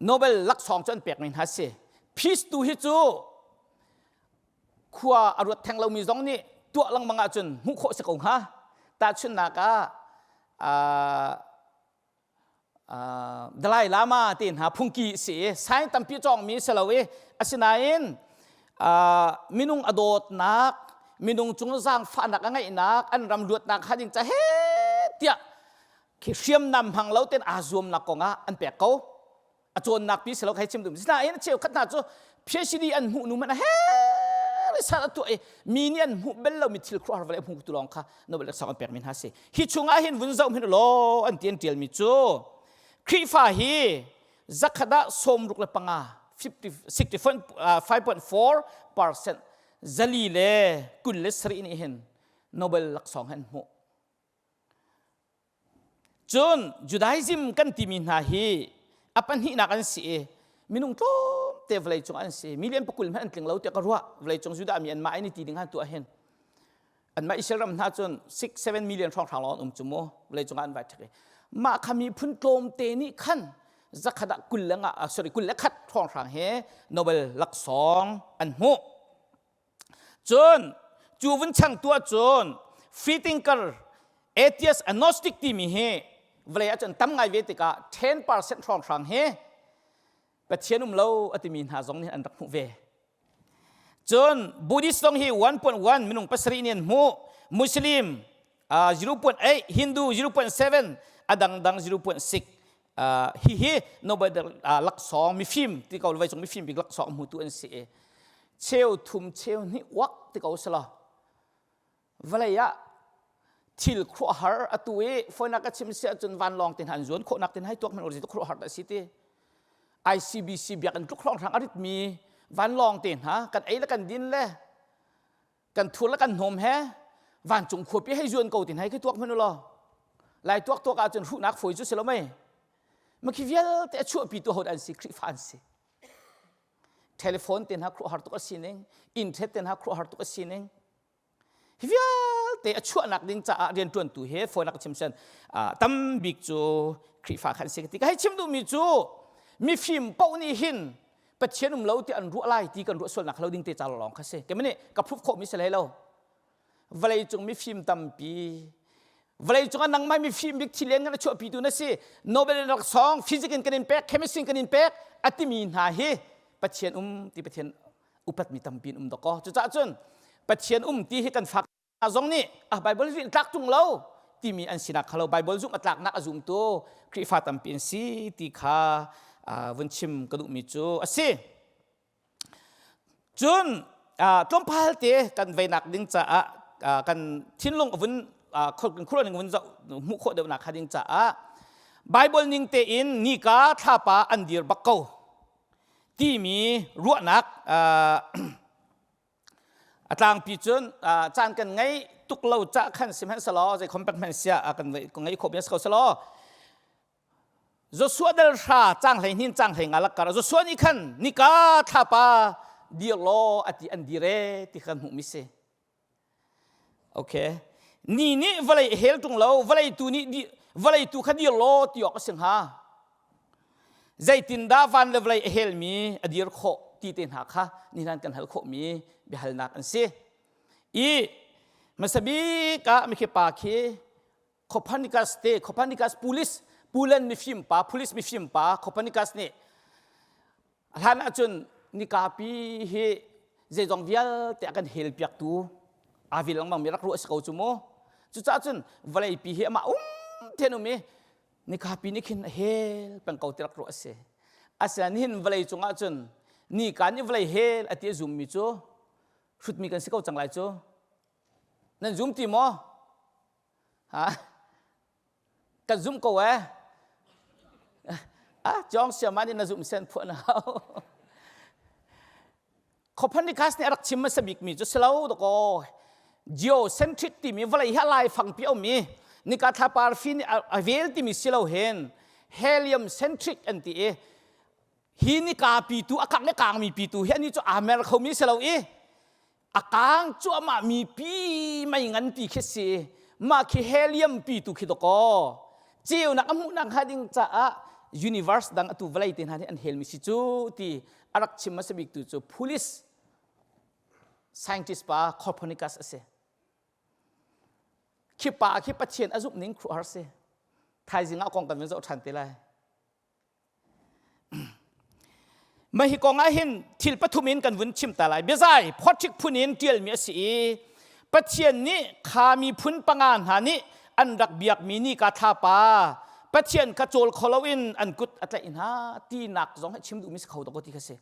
Nobel laksawng cu an pekmi hna si. Peace tu hi cu khua a ruat theng lomi zong nih tuah lengmang ahcun hmuh khawh si ko hnga. Tahchunhnak ah Dalai Lama te hna phungki si i sign tampi cawngmi si lo i asinain minung a dawtnak minung cung zaangfahnak a ngeihnak an ram luatnak kha ding ca he tiah. Khi hriamnam hmang lo ten aa zuamnak kong ah an pek ko. A cawnnak pi si lo hei chim duh. Sinain cheukhat hna cu PhD an hmuh nu hmanh he sal a tuah i mi nih an hmuh bel lomi thil khuaruahhar vawlei a hmu tu lawng kha Nobel laksawng an pekmi hna si. Hi chungah hin vun zoh hmanh law an ti an tialmi cu Khrihfa hi zakhat ah 65 65.4 percent zali le 27 nih hin Nobel laksawng an hmuh. Cun Judaism kan timi hna hi a pahnihnak an si i minung tlawmte vawleicung an si. Million pakul hmanh an tling lo tiah ka ruah. Vawleicung Judah mi anmah in i ti ding han tuah hin. Anmah Israel ram hna cun 6 7 million hrawnghrang lawng an um cu mu. Vawleicung ah an vai ṭhek i. Mah kha miphun tlawmte nih khan zakhat ah kul le nga sorry 21 hrawnghrang he Nobel laksawng an hmuh. Cun cu vun changtu ahcun freethinker atheist agnostic timi hi vawlei ahcun tam ngai ve tikah 10% hrawnghrang hi Pathian um lo a timi hna zong nih an rak hmuh ve. Cun Buddhist zong hi 1.1 minung pasarih nih an hmuh. Muslim uh, 0.8, Hindu 0.7, a dangdang 0.6. Uh, hihi Nobel uh, laksawng mifim ti ko vai cung mifim bik laksawng hmutu an si i cheu thum cheu hnih uak ti ko sala vawlei ah thil khuahar atu i phone ka chim si ahcun vanlawng tin han zuan khawhnak tin hai tuak man urzi khuahar da si ti ICBC biakinn tluk hrang hrang a ritmi vanlawng te hna kan ei le kan din le kan thur le kan hnawm he vancung khuapi hei zuan ko tin hei khi tuak hmanh law lai tuak tuak ahcun hruhnak fawi cu si lo mei makhi vialte a chuahpi tu hot an si Khrihfa an si telephone te hna khuahar tuk a sining internet te hna khuahar tuk a sining hi vialte a chuahnak ding caah rianṭuantu he fawinak chim sen tam bik cu Khrihfa khan si ka ti ka hei chim duhmi cu mifim paoh nih hin Pathian um lo ti an ruah lai ti kan ruah sualnak lo ding te ca lawng kha si kemani nih ka proof khawhmi si hlei lo vawlei cung mifim tampi vawlei cung ah nangmah mifim bik thil lian ngan a chuahpi tu na si Nobel laksawng physics in kan in pek chemistry in kan in pek a timi hna hi Pathian um ti Pathian upatmi tampi in um dakaw cucaah cun Pathian um ti hi kan fak zong nih ah Bible rin tlak tung lo timi an sinak kha lo Bible zumh a tlaknak a zumtu Khrihfa tampi an si ti kha vun chim ka duhmi cu a si. Cun tlawmpal te kan veinak ding caah kan thinlung vun khuaruah ning vun zoh hmuh khawh deuhnak kha ding caah Bible ning tein nika thlapa an dir bak ko timi ruahnak a tlangpi cun caan kan ngei tuk lo cah khan sihmanhsehlaw zei khom pek hmanh siah kan ngei khawh mi si ko selaw Joshua dal hra cang hlei hnin cang hlei nga lakkar Joshua nih khan nika thlapa dir law ati an dir e ti kan hmuh mi si okay ni nih vawlei hel tung lo vawlei tu nih vawlei tu kha dir law ti awk a si hnga zeitindah van le vawlei a helmi a dir khawh ti te hna kha nihin kan hal khawhmi biahalnak an si i hmasabik ah mikhi pa khi Copernicus te Copernicus police Poland mifim pa police mifim pa Copernicus nih hlan ahcun nikapi hi zeizong vialte a kan hel piaktu aa vil lengmang mi rak ruah si ko cu mu cucaah cun vawleipi hi amah um then um i nikapi nih khin a hel peng ko ti rak ruah a si asinain nihin vawlei cungah cun nika nih vawlei hel a ti a zummi cu hrutmi kan si ko cang lai cu Nan zum ti maw? Ha? Kan zum ko eh. Ah, Jong siaman in na zum sen phuah na hau. Copernicus nih a rak chim hmasa bikmi cu silo dakaw geocentric timi vawlei hi a lai fangpi a um i nika thlapa arfi nih a vel timi silo hin helium centric an ti i hi nika pitu a kang le kangmi pitu hi ani cu aa mer khomi silo i a kang cuahmah mi pi mei nganpi khi si mah khi helium pi tu khi dakaw ceunak a hmuhnak hnga ding caah universe dang atu vawlei te hna nih an helmi si cu ti a rak chim hmasa bik tu cu police scientist pa Copernicus a si khi pa khi Pathian a zumh ning khuahar si thaizing ah kong kan vun zoh ṭhan te lai Mah hi kong ah hin thil pathum in kan vun chim ta lai. Biazai phawṭhik phun in ṭialmi a si i Pathian nih kha miphun panga hna nih an rak biakmi nika thlapa Pathian kha cawl kho loin an kut a tlaih hna tinak zong hi chim duhmi si kho dawk ti kha si.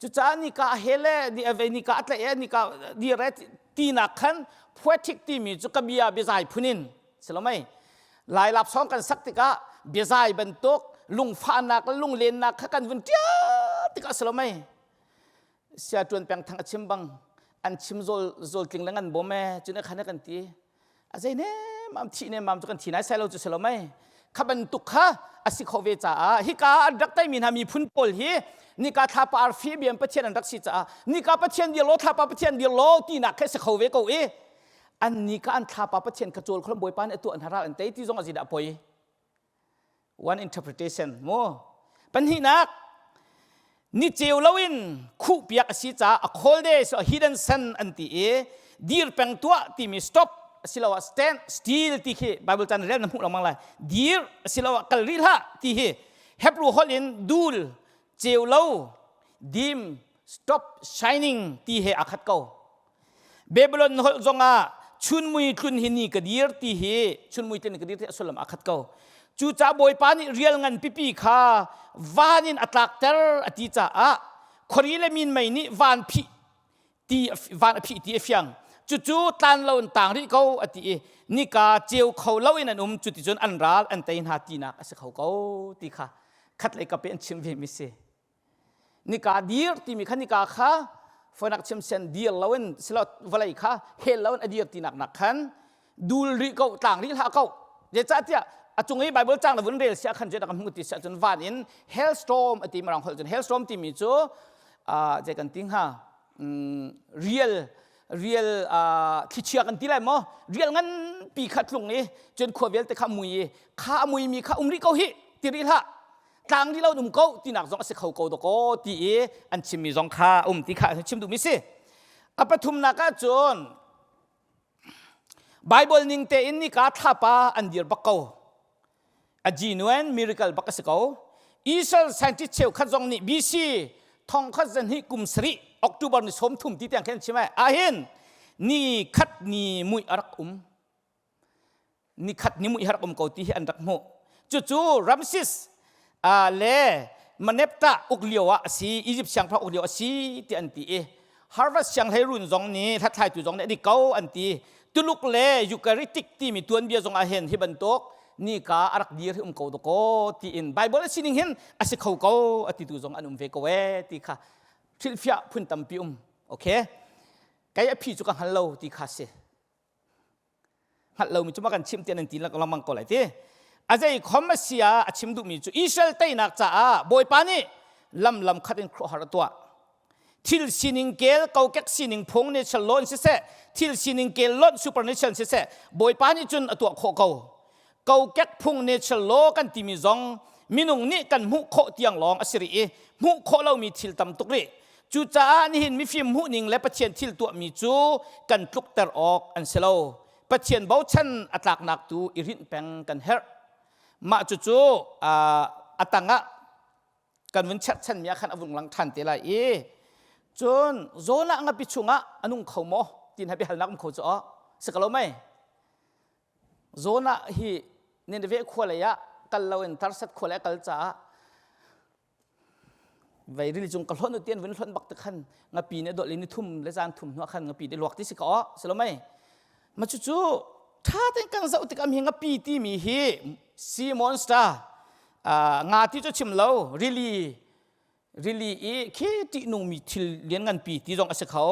Cucaah nika a he le ni a vei nika a tlaih e nika dir e tinak khan poetic timi cu ka bia biazai phun in si lo mei Lai lapsawng kan sak tikah biazai bantuk lungfahnak le lunglennak kha kan vun ṭial tikah si lo mei sia ṭuan peng thang a chim bang an chim zawl zawl tling le ngan bawm e cun khan kan ti a zei ne mam thi ne mam cu kan thi nai sai lo cu si lo mei kha bantuk kha a si kho ve caah hika an rak taimi hna miphun pawl hi nika thlapa arfi biam pathian an rak si caah nika pathian dir lo thlapa pathian dir lo tinak kha si kho ve ko i an nika an thlapa pathian kha cawl kholom bawipa nih a tuah hna ral an tei ti zong a dah poi one interpretation mu pahnihnak ni ceu loin khuh piak a si caah a khawl de so hidden sun an ti i dir peng tuah timi stop asiloah stand still ti khi bible chan rel na hmuh lengmang lai dir asiloah kal rih hlah ti hi Hebrew holh in dul ceu lo dim stop shining ti he a khat ko Babylon holh zongah chunmui tlun hi ni ka dir ti hi chunmui tlun ka dir ti a sullam a khat ko. Cucaah Bawipa nih rial ngan pipi kha van in a tlakter a ti caah khuari le minmei nih van phih ti van a phih ti a fiang. Cucu tlan lo in tang rih ko a ti i nika ceu kho lo in an um cuticun an ral an tei hna tinak a si kho ko ti kha khatlei kap i an chim ve mi si. Nika dir timi kha nika kha fonak chimsian dir loin silo vawlei kha hel loin a dir tinak nak khan dul rih ko tlang rih hlah ko zeicahtiah a cung i Bible cang na vun rel sia khan cu kan hmu ti sia cun van in hailstorm a ti mirang holh cun hailstorm timi cu zei kan ti hnga rial rial thlichia kan ti lai maw rial nganpi kha tlung i cun khua vialte kha mui i kha a muimi kha um rih ko hi ti rih hlah tlang rih lo um ko tinak zong a si kho ko dakaw ti i an chimmi zong kha um ti kha chim duhmi si a pathumnak ah cun Bible ning tein nika thlapa an dir bak ko a genuine miracle bak a si ko Israel scientist cheukhat zong nih BC thong khat zan hi kum sarih October ni 30 ti tiang khin chim ai ahin ni khat ni mui a rak um nikhat ni muih har um ko ti hi an rak hmuh cucu Ramses le Maneptah uk lio ah a si Egypt siangpahrang uk lio a si ti an ti i Harvard sianghleirun zong nih hlathlaitu zong nih a dik ko an ti Tuluk le Eucharistic timi tuanbia zong ah hin hi bantuk nika a rak dir hi um ko dakaw tiin Bible a sining hin a si kho ko a titu zong an um ve ko ee ti kha hrilhfiah phun tampi um okay kei a phi cu ka hngal lo ti kha si hngalh lomi cu ma kan chimh tiah nan ti lengmang ko lai ti a zei khom a si ah a chim duhmi cu Israel teinak caah Bawipa nih lam lam khat in khuahar a tuah thil sining kel kokek sining phung natural law in siseh thil sining kel lonh supernatural siseh Bawipa nih cun a tuah khawh ko kokek phung natural law kan timi zong minung nih kan hmuh khawh tiang lawng a si rih i hmuh khawh lomi thil tam tuk rih Cucaah nihin mifim hmuhning le Pathian thil tuahmi cu kan tlukter awk an si lo. Pathian bochan a tlaknak tu i rinh peng kan herh. Mah cucu a tangah kan vun cherhchanmi ah khan a vung lang ṭhan te lai i cun Jonah ngapi chungah a nung kho maw ti hna biahalnak um kho cu aw si ko lo mei Jonah hi Nineveh khua lei ah kal loin Tarsat khua lei a kal caah Vei rili cung ka hlonh u tian vun hlonh bak te khan ngapi nih dawh le ni thum le zan thum hnuah khan ngapi nih luak ti si ka aw si lo mei ma cu cu tha ten kan zoh tik am hi ngapi timi hi sea monster nga ti cu chim lo rili rili i khi ṭih nungmi thil lian nganpi ti zong a si kho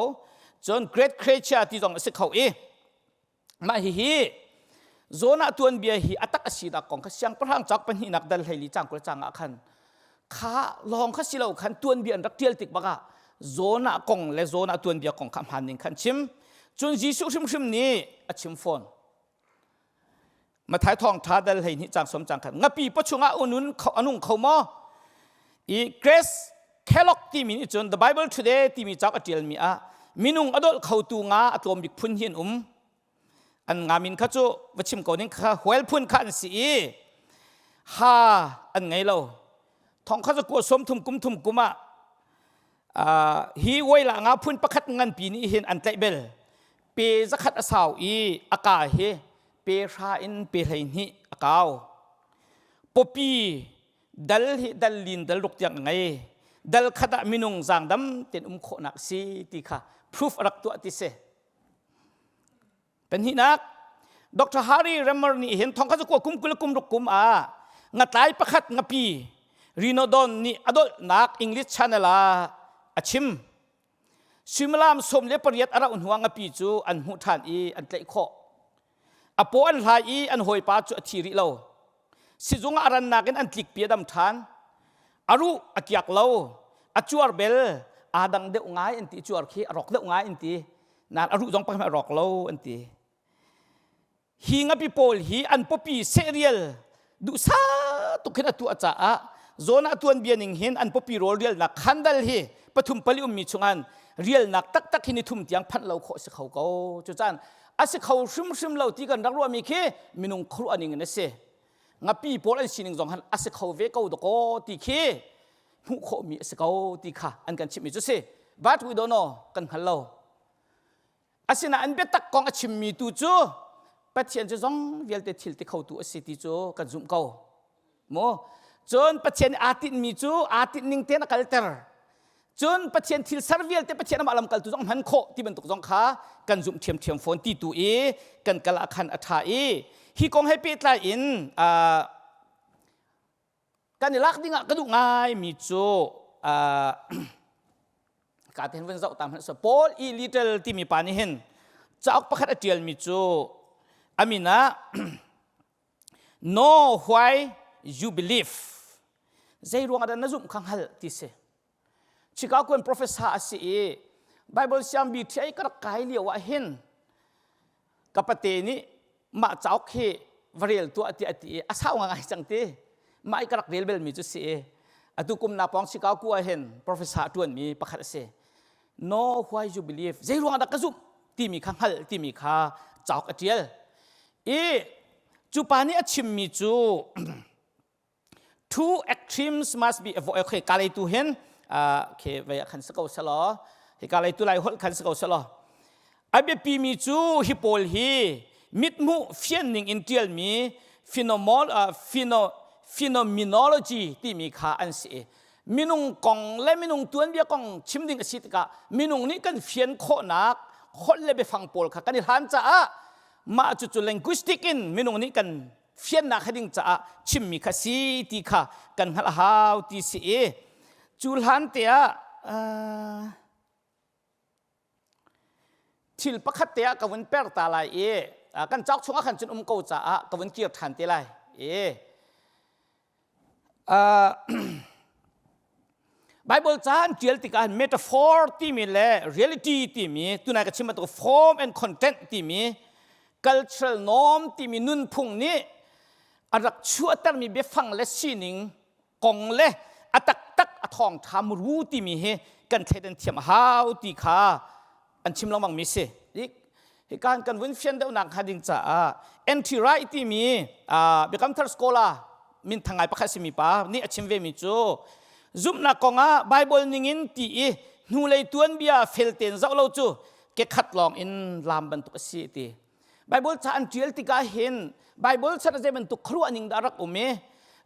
cun great creature ti zong a si kho i Mah hihi Jonah tuanbia hi a tak a sinak kong kha siangpahrang cauk pahnihnak dal 14 cang 20 cang ah khan kha lawng kha si lo khan tuanbia an rak ṭial tik bakah Jonah kong le Jonah tuanbia kong kha hmaan ning khan chim. Cun Jesuh hrimhrim nih a chim fawn. Matthai thawngṭha dal 12 cang 10 cang khan ngapi pawchung ah unun a nung kho maw? I Grace Kellogg timi nih cun The Bible Today timi cauk a ṭialmi ah minung a dolh khotu nga a tlawm bik phun hi an um. An nga min kha cu va chim ko ning kha whale phun kha an si i ha an ngei lo. Thong kha cu kua sawm thum kum thum kum ah hi whale nga phun pakhat nganpi nih hin an tlaih bel. Pe zakhat a sau i a ka hi. pe hra in pe 12 a kau. Pawpi dal hi dal lin dal ruk tiang a ngei. Dal khat ah minung zaangdam ten um khawhnak si ti kha proof a rak tuah ti si. Pahnihnak, Dr. Harry Remmer nih hin thong kha cu kum 20 kum ruk kum ah ngatlai pakhat ngapi Rinodon nih a dolhnak English Channel ah a chim. Suimilam 18 a rauh hnuah ngapi cu an hmuh ṭhan i an tlaih khawh. A paw an hlai i an hawipa cu a thi rih lo. Sizung ah a rannak in an tlikpi a dam ṭhan. A ruh a kiak lo, a cuar bel aa dang deuh ngai an ti, cuar khi a rawk deuh ngai an ti. Nain a ruh zong pakhat a rawk lo an ti. Hi ngapi pawl hi an pawpi sehrial duhsah tuk hin a tuah caah zawn ah tuanbia ning hin an pawpi rawl rialnak khandal hi pathum pali ummi chungan rialnak taktak hi ni thum tiang phanh lo khawh si kho ko. Cucaan a si kho hrimhrim lo ti kan rak ruahmi khi minung khuaruah ning in a si. Ngapi pawl an sining zong han a si kho ve ko dakaw ti khi hmuh khawhmi a si ko ti kha an kan chimhmi cu si. But we don't know, kan hngal lo. Asinain biatak kong a chimmi tu cu Pathian cu zong vialte thil ti khotu a si ti cu kan zumh ko. Mu cun Pathian aa tinhmi cu aa tinh ning tein a kalter. Cun Pathian thil ser vialte Pathian amah lamkaltu zong hman khawh ti bantuk zong kha kan zumh ṭhiamṭhiam fawn ti tu i kan kal ah khan a ṭha i hi kong he pehtlai in kan i lak ding ah ka duh ngaimi cu ka te hin vun zoh ta hmanh so Paul E. Little timi pa nih hin cauk pakhat a ṭialmi cu a min ah Know why you believe zei ruang ah dah na zumh kha hngal ti si Chicago in professor a si i Bible siangbi ṭhi ka rak kai lio ah hin ka pate nih mah cauk hi va rel tuah tiah a ti i a sau ngai cang ti mah i ka rak rel belmi cu si i atu kum na pawng Chicago ah hin professor a ṭuanmi pakhat a si know why you believe zei ruang dah ka zumh timi kha hngal timi kha cauk a ṭial i cu pa nih a chimmi cu Two extremes must be avoided. Okay, ka lei tu hin okay, vei ah khan si ko selaw hi ka lei tu lai holh khan si ko selaw a biapi mi cu hi pawl hi mithmuh fian ning in tialmi phenomol pheno phenomenology timi kha an si minung kong le minung tuanbia kong chim ding a si tikah minung nih kan fian khawhnak holh le biafang pawl kha kan i hlan caah mah cucu linguistic in minung nih kan fiannak he ding caah chimmi kha si ti kha kan hngalh a hau ti si i cu hlan te ah thil pakhat te ah ka vun per ta lai i kan cauk chungah khan cun um ko caah ka vun kir ṭhan te lai i Bible ca an ṭial tikah metaphor timi le reality timi tunai ka chim bantuk form and content timi cultural norm timi nunphung nih a rak chuahtermi biafang le sining kong le a taktak a thawngṭha muru timi hi kan thleidan thiam a hau ti kha an chim lengmang mi si. Hi kan kan vun fian deuhnak hnga ding caah N.T. Wright timi Biakam Thar Scholar min thangai pakhat simi pa nih a chim ve mi cu zumhnak kongah Bible ningin ti i hnulei tuanbia felten zoh lo cu ke khat lawng in lam bantuk a si ti. Bible ca an ṭial tikah hin Bible chan ah zei bantuk khuaruah ning dah rak um i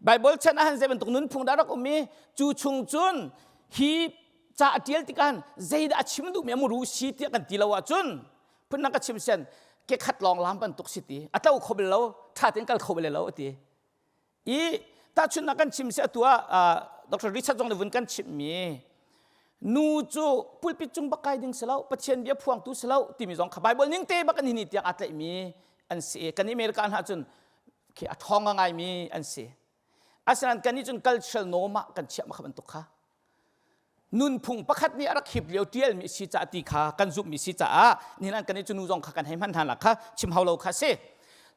Bible chan ah han zei bantuk nunphung dah rak um i cu chung cun hi ca a ṭial tikah zeidah a chim duhmi a muru si tiah kan ti lo ahcun phundang ka chim sian ke khat lawng lam bantuk si ti a tlo kho bal lo ṭha tein kal kho bal lo a ti i tahchunhnak kan chim si atu ah Dr. Richard zong nih vun kan chimhmi nu cu pulpit cung bak kai ding si lo Pathian bia phuangtu si lo timi zong kha Bible ning te bak an ni tiang aa tlaihmi an si i kan America hna cun khi a ṭhawng ngaimi an si asinain kan nih cun cultural norm ah kan chiah kha bantuk kha nunphung pakhat nih a rak hip lio tialmi si caah ti kha kan zumhmi si caah nihin an kan i cu nu zong kha kan hei hman hna la kha chim hau lo kha si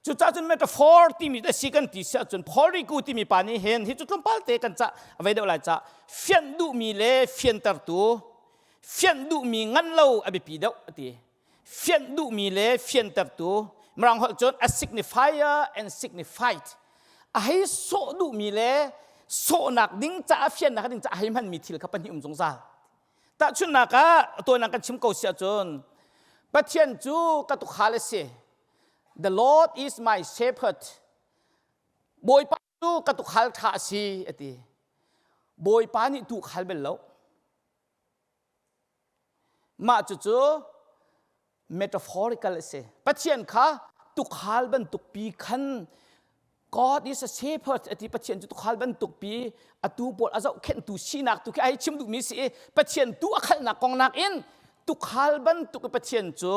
cucaah cun metaphor timi te si kan ti si ahcun Paul Riku timi pa nih hin hi cu tlawmpal te kan cah a vei deuh lai cah fianh duhmi le fiantertu fianh duhmi ngan lo a biapi deuh a ti fianh duhmi le fiantertu mirang holh cun a signifier and signified a hei sawh duhmi le sawhnak ding caah fiannak ding caah hei hmanmi thil kha pahnih um zungzal tahchunhnak ah tuan kan chim ko si ahcun Pathian cu ka tukhal a si. The Lord is my shepherd. Bawipa cu ka tukhal ṭha a si a ti. Bawipa nih tukhal bel lo. Mah cucu metaphorical a si. Pathian kha tukhal bantuk pi khan God is a shepherd a ti Pathian cu tukhal bantuk pi a tu pawl a zohkhenhtu sinak tu khi ai chim duhmi si i Pathian tu a khalnak kong nakin tukhal bantuk i Pathian cu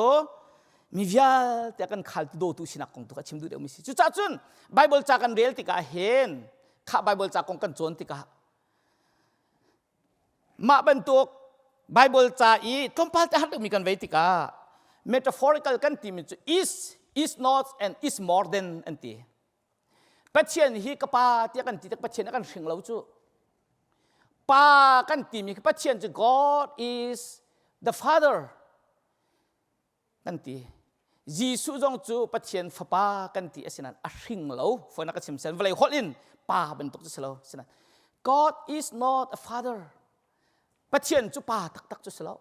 mi vialte a kan khaltu dawtu sinak kong tu kha chim duh deuhmi si. Cucaah cun Bible ca kan rel tikah hin kha Bible ca kong kan cawn tikah Mah bantuk Bible ca i tlawmpal te har deuhmi kan vei tikah metaphorical kan timi cu is, is not and is more than an ti. Pathian hi ka pa tiah kan ti tik Pathian a kan hring lo cu. Pa kan timi Pathian cu God is the Father. Kan ti. Jesuh zong cu Pathian fapa kan ti asinain a hring lo. Fawinak ka chim sen vawlei holh in pa bantuk cu si lo. Asinain God is not a father. Pathian cu pa taktak cu si lo.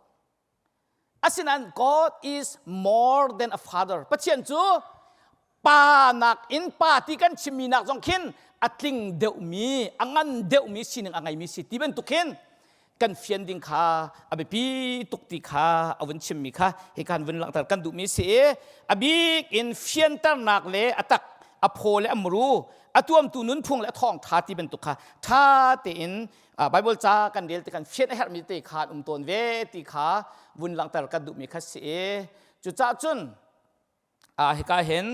Asinain God is more than a father. Pathian cu pa nakin pa ti kan chimmi nak zong khin a tling deuhmi, a ngan deuhmi sining a ngeimi si ti bantuk khin kan fian ding kha a biapi tuk ti kha a vun chimmi kha hi kan vun langhter kan duhmi si i a bik in fianternak le a tak a phaw le a muru a tuamtu nunphung le a thawngtha ti bantuk kha tha tein Bible ca kan rel ti kan fian a herhmi te kha an um tawn ve ti kha vun langhter kan duhmi kha si i cucaah cun hika hin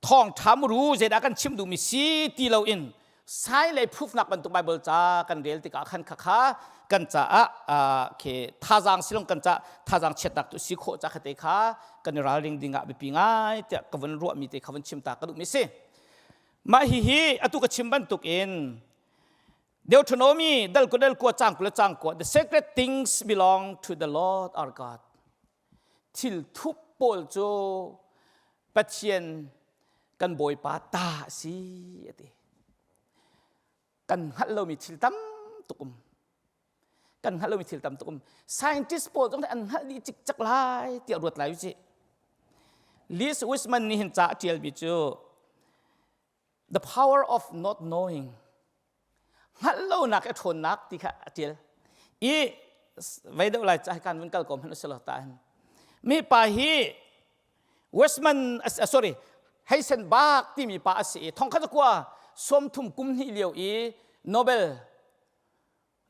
thawngṭha muru zeidah kan chim duhmi si ti loin sai lei proof-nak bantuk Bible ca kan rel tikah khan khakha kan caah khi thazaang silong kan ca thazaang chiatnak tu si khawh ca khate kha kan i ralring ding ah biapi ngai tiah ka vun ruahmi te kha vun chim ta ka duhmi si mah hi hi atu ka chim bantuk in Deuteronomy dal ku dal kua cang kula cang kua the sacred things belong to the Lord our God Thil thup pawl cu Pathian kan Bawipa ta a si a ti. Kan hngalh lomi thil tam tuk um. Kan hngalh lomi thil tam tuk um. Scientist pawl zong nih an hngalh dih cikcek lai tiah ruat lai usih. Liz Wisman nih hin ca a ṭialmi cu The power of not knowing hngalh lonak i ṭhawnnak ti kha a ṭial i vei deuh lai ca kan vun kal ko hmanh usilo ta hin mi pa hi Westman sorry Heisenberg timi pa a si i thongkhat kua sawmthum kum hnih lio i Nobel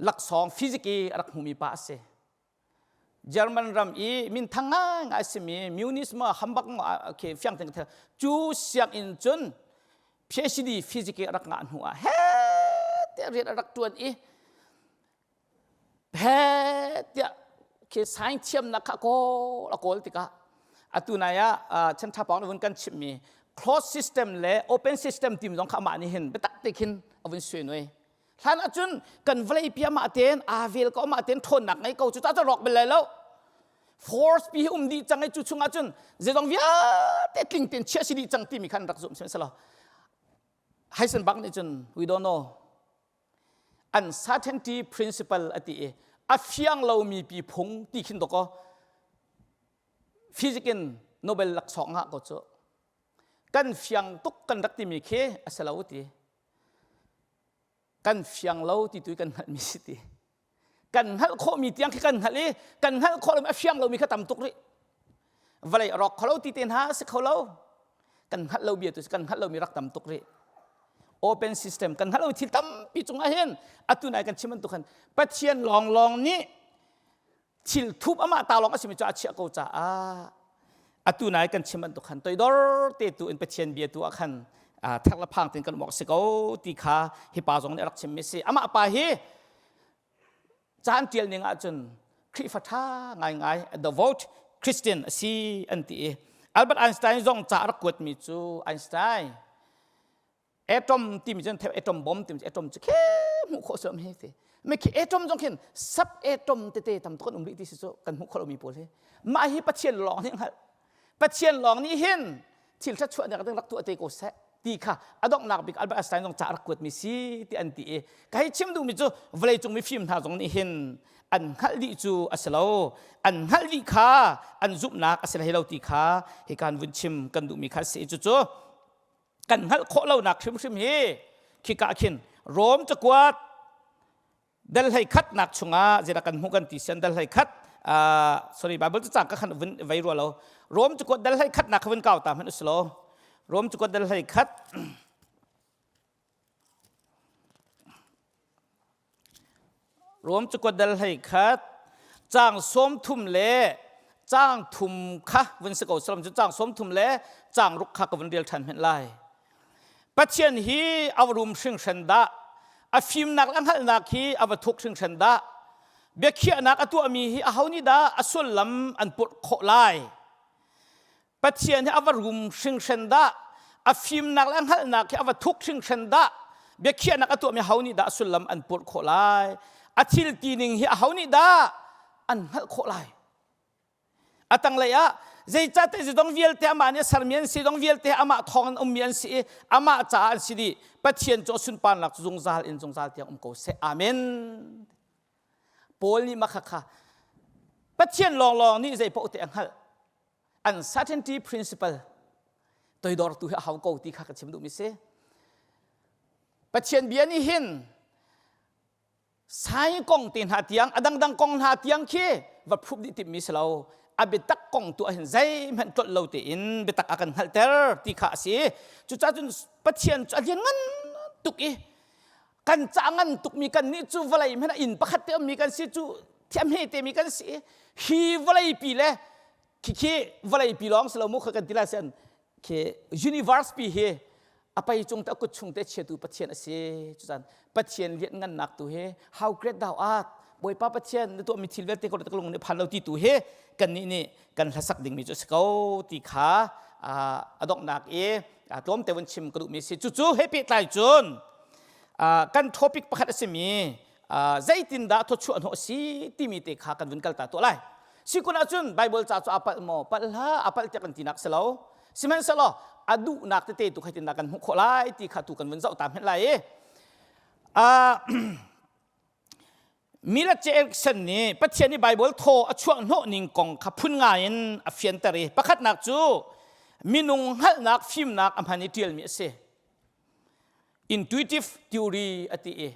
laksawng physics i a rak hmumi pa a si German ram i minthang ngaingai a simi Munich ma Hamburg ma okay fiang ten ka cu sianginn cun PhD physics i rak ngah hnu ah he tiah rian a rak tuan i he tiah khi science thiamnak kha kawl a kawl tikah atu nai ah chan tha pawng vun kan chimmi closed system le open system team zong kha amah nih hin biatak te khin a vun sui noi Hlan ahcun kan vawlei pi amah tein aa vel ko amah tein ṭhawnnak ngei ko cu ta rawk bel lai lo. Force pi hi um dih cang i cu chung ahcun zeizong vialte tling tein chiah si dih cang timi khan rak zum sihmanhsehlaw Heisenberg nih cun we don't know uncertainty principle a ti i a fiang lomi pi phung ti khin dawkaw physics in Nobel laksawng ngah ko cu kan fiang tuk kan rak timi khi a si lo ti Kan fiang lo ti tu kan hngalhmi si ti. Kan hngalh khawhmi tiang khi kan hngalh i kan hngalh khawh lomi a fiang lomi kha tam tuk rih. Vawlei a rawk kho lo ti te hna a si kho lo. Kan hngalh lo bia tu kan hngalh lomi rak tam tuk rih. Open system kan hngalh lomi thil tampi cungah hin atu nai kan chim bantuk khan Pathian lawnglawng nih thil thup amah ta lawng a simi cu a chiah ko caah atu nai kan chim bantuk khan toidor te tu in Pathian bia tu ah khan thek le phang tin kan um awk si ko ti kha hi pa zong nih a rak chimmi si amah pa hi caan tial ning ahcun Khrihfa ṭha ngaingai devout Christian a si an ti i Albert Einstein zong ca a rak kuatmi cu Einstein Atom timi cun theu atom bomb timi atom cu khe hmuh khawh suam hi ti me khi atom zong khin sub atom tete tam tuk an um rih ti si cu kan hmuh khawh lomi pawl hi mah hi Pathian lawng nih hngalh Pathian lawng nih hin thil ṭha chuah nek ding rak tuah te ko seh ti kha a donghnak bik Albert Einstein zong ca rak kuatmi si ti an ti i ka hei chim duhmi cu vawleicung mifim hna zong nih hin An hngalh dih cu a si lo. An hngalh dih kha an zumhnak a si hlei lo ti kha hi kan vun chim kan duhmi kha a si. Cucu kan hngalh khawh lonak hrimhrim hi khika khin Rom cakuat dal hlei khatnak chungah zeidah kan hmuh kan ti sian dal hlei khat sorry Bible cu cang ka khan vun vei rua lo Rom cakuat dal hlei khatnak kha vun kau ta hmanh usilo Rom cakuat dal hlei khat Rom cakuat dal hlei khat cang 30 le cang thum kha vun si ko salam cu cang 30 le cang ruk kha ka vun rel ṭhan hmenh lai Pathian hi a va rum hringhran dah a fimnak le a hngalhnak hi a va thuk hringhran dah biakhiahnak a tuahmi hi aho nih dah a sullam an purh khawh lai Pathian hi a va rum hringhran dah a fimnak le a hngalhnak hi a va thuk hringhran dah biakhiahnak a tuahmi aho nih dah a sullam an purh khawh lai a thil tining hi aho nih dah an hngalh khawh lai A tanglei ah zeicahtiah zidong vialte amah nih a sermi an si, zidong vialte amah thawng in ummi an si i amah caah an si dih. Pathian cu a sunparnak cu zungzal in zungzal tiang um ko seh. Amen. Paul nih mah kha Pathian lawnglawng nih zei paoh te a hngalh. Uncertainty principle toidor tu hi a hau ko ti kha ka chim duhmi si. Pathian bia nih hin sai kong te hna tiang a dangdang kong hna tiang khi va phup dih timmi si lo a biatak kong tu ahhin zeihmanh tlolh lo tein biatak a kan hngalhter ti kha a si cucaah cun Pathian cu a lian ngan tuk i kan ca ngan tukmi kan nih cu vawlei hmanh ah inn pakhat te ummi kan si cu thiam he te mi kan si hi vawlei pi le khi vawlei pi lawng si lo mu kha kan ti lai sian khi universe pi hi a pei cung te a kut chung te chiatu Pathian a si cucan Pathian lian ngannak tu hi how great thou art Bawipa Pathian na tuahmi thil vialte ko lung nih phan lo ti tu hi kan nih nih kan hlasak dingmi cu a si ko ti kha a donghnak i tlawmte vun chim ka duhmi si cucu he pehtlai cun kan topic pakhat a simi zeitindah thawchuah hnawh a si timi te kha kan vun kal ta tuah lai sikun ahcun Bible ca cu a palh maw palh hlah a palh tiah kan tinak si lo sihmanhsehlaw a duhnak tete tu khaitindah kan hmuh khawh lai ti kha tu kan vun zoh ta hmenh lai i Milat Erickson nih Pathian nih Bible thaw a chuah hnawh ning kong kha phun ngai in a fianter i pakhatnak cu minung hngalhnak fimnak a hman i ṭialmi a si intuitive theory a ti i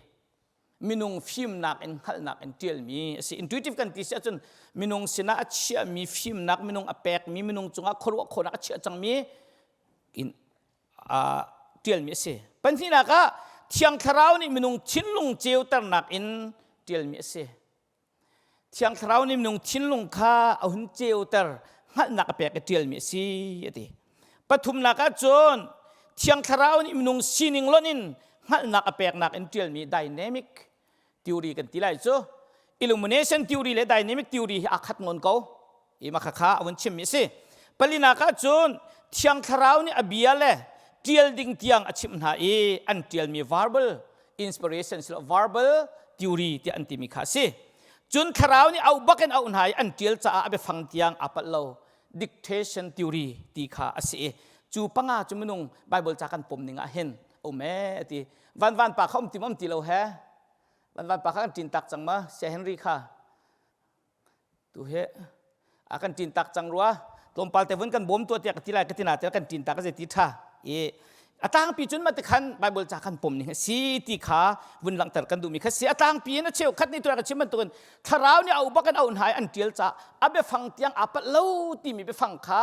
minung fimnak in hngalhnak in ṭialmi a si. Intuitive kan ti si ahcun minung sinah a chiahmi fimnak, minung a pekmi, minung cungah khuaruah khawhnak a chiah cangmi in ṭialmi a si. Pahnihnak ah Thiang Thlarau nih minung thinlung ceuternak in ṭialmi a si. Thiang Thlarau nih minung thinlung kha a hun ceuter, hngalhnak a pek i ṭialmi a si, a ti. Pathumnak ah cun Thiang Thlarau nih minung sining lonh in hngalhnak a peknak in ṭialmi dynamic theory kan ti lai cu. Illumination theory le dynamic theory hi aa khat ngawn ko. I mah khakha a vun chimmi a si. Palinak ah cun Thiang Thlarau nih a bia le ṭial ding tiang a chimh hna i an ṭialmi verbal inspiration silo verbal theory tiah an timi kha a si. Cun Thlarau nih auh bak in auh hna i an ṭial caah a biafang tiang aa palh lo dictation theory ti kha a si i cu panga cu minung Bible ca kan pom ning ah hin um ee ti van van pa kha um ti um ti lo he van van pa kha kan ṭin tak cang ma Sia Henry kha Tu hi a kan ṭin tak cang rua. Tlawmpal te vun kan bawm tuah tiah ka ti lai ka ti na te kan ṭin tak a zei ti ṭha. I a tlangpi cun mah tikhan Bible ca kan pom ning a si ti kha vun langhter kan duhmi kha si. A tlangpi in a cheu khat nih tuah ka chim bantukin thlarau nih a bak in a hna i an ṭial ca a biafang tiang aa palh lo timi biafang kha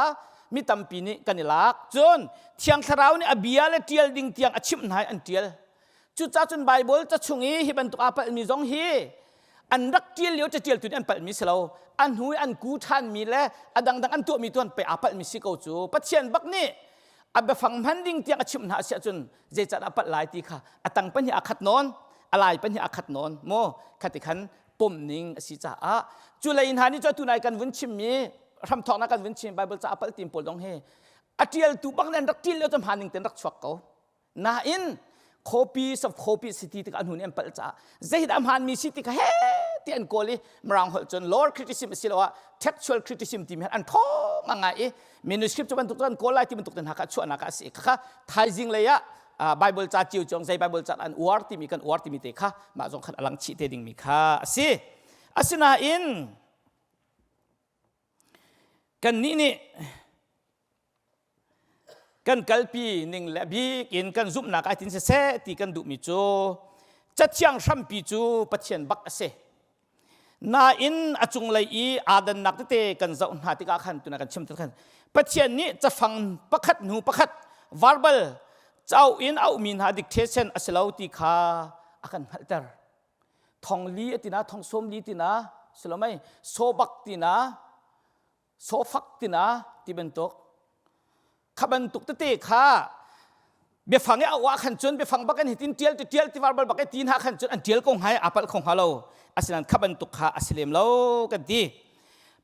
mi tampi nih kan i lak. Cun Thiang Thlarau nih a bia le ṭial ding tiang a chimh hna i an ṭial. Cucaah cun Baibal ca chung i hi bantuk aa palhmi zong hi an rak ṭial lio caṭialtu nih an palhmi si lo. A hnu i an ku ṭhanmi le a dangdang an tuahmi tu an pei aa palhmi si ko cu. Pathian bak nih a biafang hman ding tiang a chimh hna a si ahcun zeicahdah a palh lai ti kha a tang pahnih aa khat nawn, a lai pahnih aa khat nawn maw khati khan pom ning a si caah cu lei hna nih cu atu nai kan vun chimmi hramthawknak kan vun chim Bible ca a palh tim pawl dong hi a ṭialtu bak nih an rak ṭial lio cu hmaan ning tein rak chuak ko. Nain copies of copies si ti tikah a hnu nih an palh caah zeidah a hmaanmi si ti kha he ti an kawl i Mirang holh cun lore criticism asiloah textual criticism timi an ṭhawng ngai i manuscript cu bantuk an kawl lai ti bantuk te hna kha chuahnak ah a si kha thaizing lei ah Bible ca cio cong zei Bible ca an uar timi kan uar timi te kha mah zong khan a lang chih te dingmi kha a si. Asinain kannih nih kan kalpi ning le bik in kan zumhnak ai tin siseh ti kan duhmi cu cathiang hrampi cu Pathian bak a si. Nain a cunglei i aa dannak tete kan zoh hna tikah khan tuna kan chim tikah khan Pathian nih cafang pakhat hnu pakhat verbal cauk in auhmi hna dictation a si lo ti kha a kan hngalhter. Thong li a tina, thong sawm li tina, silomei sawbak tina, sawfak tina ti bantuk kha bantuk tete kha biafang i a uah khan cun biafang bak in hitin tial ti tial ti verbal bak i ti hna khan cun an tial ko hnga i aa palh kho hnga lo asinain kha bantuk kha a si lem lo kan ti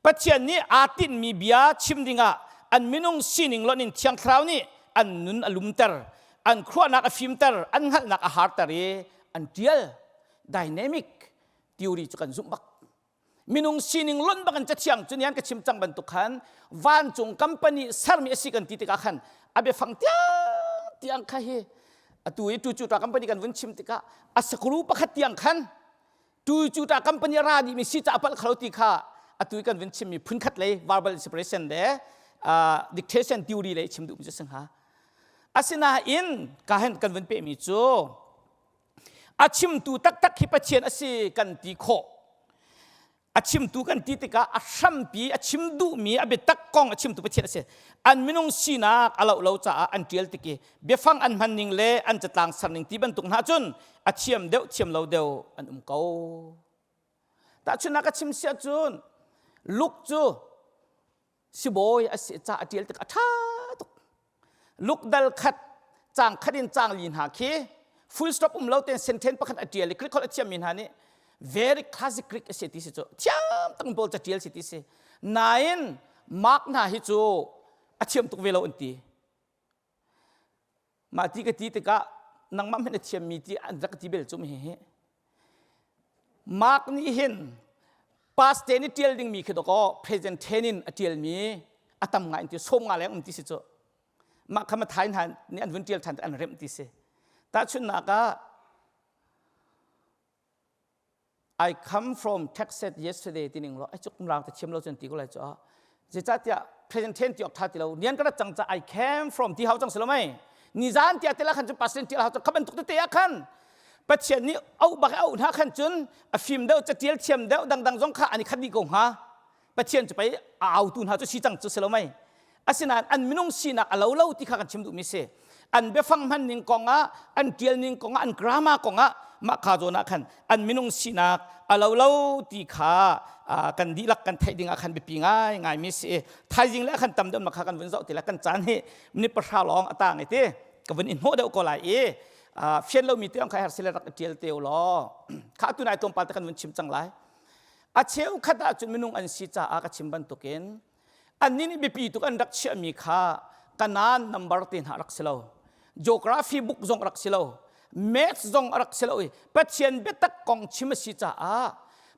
Pathian nih aa tinhmi bia chim dingah an minung sining lonh in Thiang Thlarau nih an nun a lumter an khuanak a fimter an hngalhnak a harter i an tial dynamic theory cu kan zumh bak minung sining lonh bak in cathiang cu nian ka chim cang bantuk khan vancung company sermi a si kan ti tikah khan a biafang tiang tiang kha hi atu i tu company kan vun chim tikah a sakru pakhat tiang khan tu cu ta company ra dih mi si ca apal khalo ti kha atu i kan vun chimmi phunkhat lei verbal inspiration le dictation theory lei chim duh mi cu singha asinain ka hen kan vun pe mi cu A chimtu taktak hi Pathian a si kan ti khawh. A chimtu kan ti tikah a hrampi a chim duhmi a biatak kong a chimtu Pathian a si. An minung sinak a loh lo caah an ṭial tik i biafang an hmanning le an catlang serning ti bantuk hna cun a thiam deuh thiam lo deuh an um ko. Tahchunhnak a chim si ahcun Luke cu sibawi a si ca a ṭial tik a ṭha tuk lukdal khat cang khat in cang li hna khi full stop um lo ten sentence pakhat a ṭial i Greek holh a thiammi hna nih very classic Greek a si ti si cu thiam tak pawl ca ṭial si ti si nain Mark hna hi cu a thiam tuk ve lo an ti Mah ti ka ti tikah nangmah hmanh na thiammi ti an rak ti bel cu hi hi. Mark nih hin past tense i ṭial dingmi khi dawkaw present tense in a ṭialmi a tam ngai in ti sawm nga leng um ti si cu. Mah kha Mathai hna nih an vun ṭial ṭhan an remh ti si. Tahchunhnak ah I come from Texas yesterday ti ning law ai cuk rang te thiam lo cun ti ko lai cu zeicahtiah present tense ti ok tha ti lo nian ka rat cang ca I came from ti hau cang si lo mei nizan tiah tela khan cun past tense ti hau cang kha bantuk tete ah khan Pathian nih auh bak auh hna khan cun a fim deuh catial thiam deuh dangdang zong kha an i khat dih ko hnga Pathian cu pei a autu hna cu si cang cu si lo mei asinain an minung sinak a lo lo ti kha kan chim duhmi si an biafang hman ning kong ah an tial ning kong ah an grammar kong ah mah kha zawn ah khan an minung sinak a lo lo ti kha kan dihlak kan theih ding ah khan biapi ngai ngai mi si thaizing le khan tam deuh ma kha kan vun zoh ti la kan caan hi minute pahra lawng a tang i ti ka vun i hnawh deuh ko lai i fian lomi te kha her sile rak i tial te law kha tu nai tlawmpal te kan vun chim cang lai A cheukhat ahcun minung an si caah ka chim bantukin annih nih biapi tuk an rak chiahmi kha Kanaan number te hna rak si lo. Geography book zong rak si lo. Maths zong a rak si lo i Pathian biatak kong chim a si caah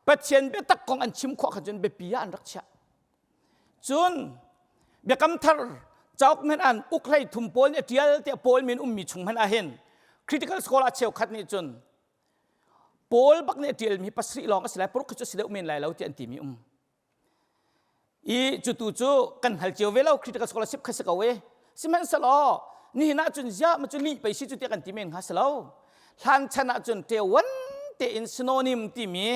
Pathian biatak kong an chim khawh kha cun biapi ah an rak chiah. Cun Biakam Thar cauk hmanh an uk hlei thum pawl nih a ṭial tiah Paul min ummi chung hmanh ah hin critical scholar cheukhat nih cun Paul bak nih a ṭialmi pasarih lawng a si lai paruk khi cu a si deuh men lai lo ti an timi um. I cu tu cu kan hngal cio ve lo critical scholarship kha si ko e. Sihmanhsehlaw nihin ah cun ziah ma cu lih pei si cu tiah kan ti men hnga si lo. Hlan chan ah cun ṭewan tein synonym timi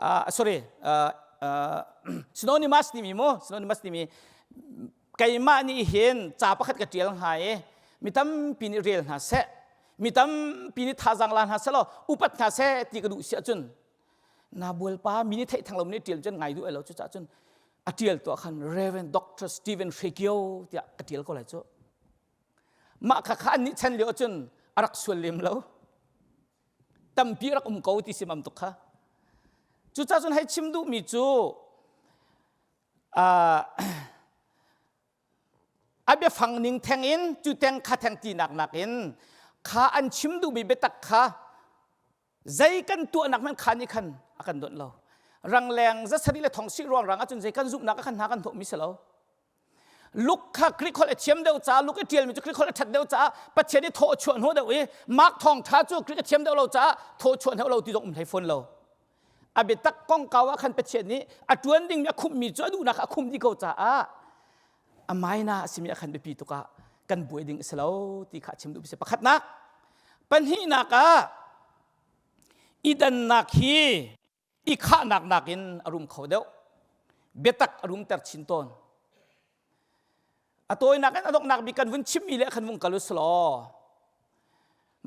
uh, sorry uh, uh, synonymous timi mu synonymous timi keimah nih hin ca pakhat ka ṭial hnga i mi tampi nih rel hna seh mi tampi nih thazaang la hna seh law upat hna seh ti ka duh si ahcun na bualpa mi nih theih thang lo nih ṭial cun ngai duh ai lo cucaah cun a ṭial tuah khan Reverend Dr. Stephen Hrekio tiah ka ṭial ko lai cu mah kha kha an nih chan lio ahcun a rak sual lem lo tampi rak um ko ti simam tuk kha cucaah cun hei chim duhmi cu a biafang ning theng in cu teng kha theng tinak nakin kha an chim duhmi biatak kha zei kan tuahnak hmanh kha nih khan a kan donh lo rangleng zasari le thong si ruang rang ahcun zei kan zumhnak a khan hna kan hnawhmi si lo Luke kha Greek holh a thiam deuh caah Luke i ṭialmi cu Greek holh a ṭhat deuh caah Pathian i thaw a chuah hnawh deuh i Mark thawngṭha cu Greek a thiam deuh lo caah thaw chuah hnawh lo ti zong um hlei fawn lo. A biatak kongkau ah khan Pathian nih a ṭuan dingmi a khumhmi cu a duhnak a khumh dih ko caah a maina a simi ah khan biapi tuk ah kan buai ding a si lo ti kha chim duh si pakhatnak. Pahnihnak ah i dannak hi i khahnak nakin a rum kho deuh. Biatak a rumter chin tawn. A tawinak in a donghnak bik kan vun chimmi le khan vung kal u selaw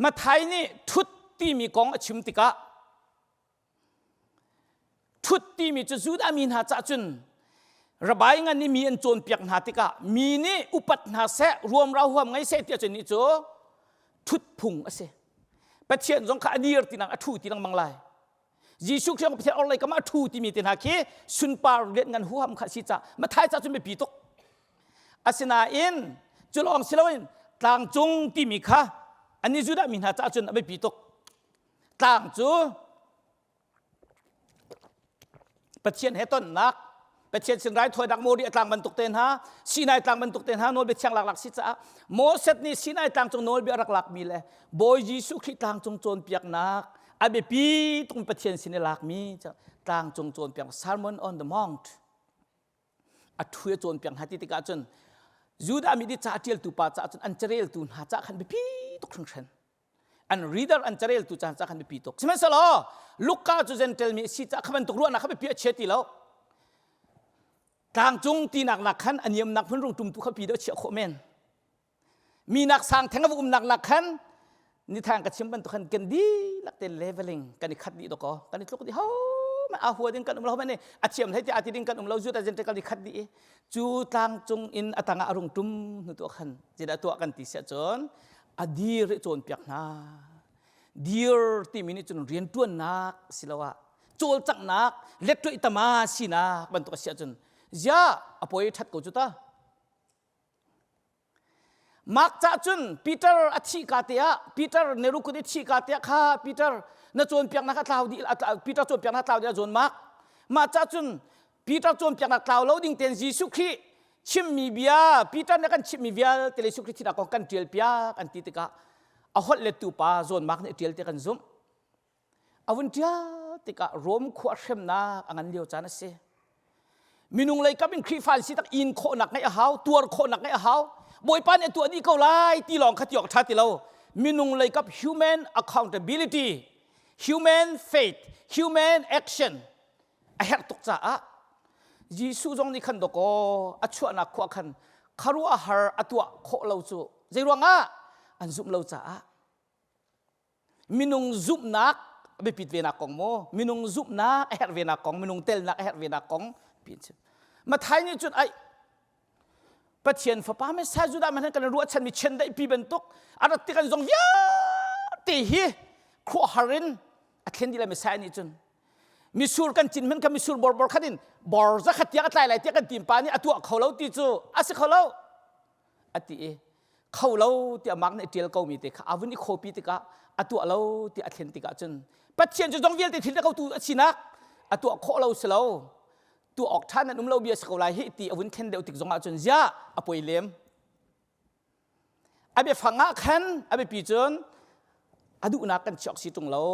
Mathai nih thut timi kong a chim tikah thut timi cu Judah mi hna cah cun Rabbi ngan nih mi an cawnpiak hna tikah mi nih upat hna seh ruamra huam ngei seh tiah cun nih cu thut phung a si. Pathian zong kha a dir ti nang a thu ti lengmang lai. Jesuh Khrih Pathian orhlei kam ah a ṭhu timi te hna khi sunpar lianngan huham kha si ca Mathai ca cun biapi tuk. Asinain cu lawng si loin tlangcung timi kha annih Judah mi hna caah cun a biapi tuk. Tlang cu Pathian he tonnak Pathian sin raithawinak Moriah tlang bantuk te hna Sinai tlang bantuk te hna nawlbia thiang laklak si caah Moses nih Sinai tlang cung nawlbia rak lakmi le Bawi Jesuh Khrih tlang cung cawnpiaknak a biapi tuk Pathian sin i lakmi tlang cung cawnpiak Sermon on the Mount a thu a cawnpiak hna ti tikah cun Judah mi nih ca ṭialtu pa caah cun an careltu hna caah khan biapi tuk hringhran an reader an careltu caan ca khan biapi tuk sihmanhsehlaw Luka cu Gentile mi a si caah kha bantuk ruahnak kha biapi a chia ti lo tlangcung tinak nak khan a niamnak hmun rung tumtu kha pi deuh chiah khawh men minak sang theng a va umnak nak khan nithang ka chim bantuk khan kan dihlak te leveling kan i khat dih dawkaw kan i tluk dih ho ma a hua ding kan um lo man a thiam hlei ti a ti ding kan um lo zu ta Gentile kan i khat dih i cu tlangcung in a tangah a rung tum hnu tu khan zeidah tuah kan ti siah cun a dir i cawnpiak hna dir timi nih cun rianṭuannak siloah cawlcanghnak letṭoih tama sinak bantuk a si ahcun ziah a poi ṭhat ko cu ta Mark cah cun Peter a thih ka te ah Peter Nerukut i thih ka te ah kha Peter na cawnpiaknak a tlau dih Peter cawnpiaknak a tlau dih a zawn Mark mah cah cun Peter cawnpiaknak tlau lo ding tein Jesuh Khrih chimmi bia Peter nih kan chimmi vialte le Jesuh Khrih thihnak kong kan ṭial piak an ti tikah a holh lettu pa zawnmak nih a ṭial ti kan zumh. A vun ṭial tikah Rom khua hremnak a ngan lio caan a si. Minung lei kam in Khrihfa an si tak in khawhnak ngeih a hau, tuar khawhnak ngeih a hau. Bawipa nih a tuah dih ko lai ti lawng kha ti awk ṭha ti lo. Minung lei kap human accountability, human faith, human action a herh tuk caah Jesuh zong nih khan dawkaw a chuahnak khua khan khuaruahhar a tuah khawh lo cu zei ruangah an zumh lo caah minung zumhnak a biapit venak kong maw minung zumhnak a herh venak kong minung telnak a herh venak kong pi chim Mathai nih cun ai Pathian fapa Messiah Judah man kan ruahchanmi chiandeih pi bantuk a rat tik an zong vialte hi khuahar in a thlen dih lai Messiah nih cun misur kan cin hmanh kha misur borbor khat in bor zakhat tiang a tlai lai tiah kan tim pa nih a tuah kho lo ti cu a si kho lo a ti i kho lo tiah mark nih ṭial ko mi te kha a vun i khopi tikah a tuah lo tiah a thlen tikah cun Pathian cu zong vialte thil ko tu a sinak a tuah khawh lo si lo tuah awk ṭha nan um lo bia si ko lai hi ti a vun thlen deuh tik zongah cun ziah a poi lem A biafang ah khan a biapi cun a duhnak kan chiah si ṭung lo.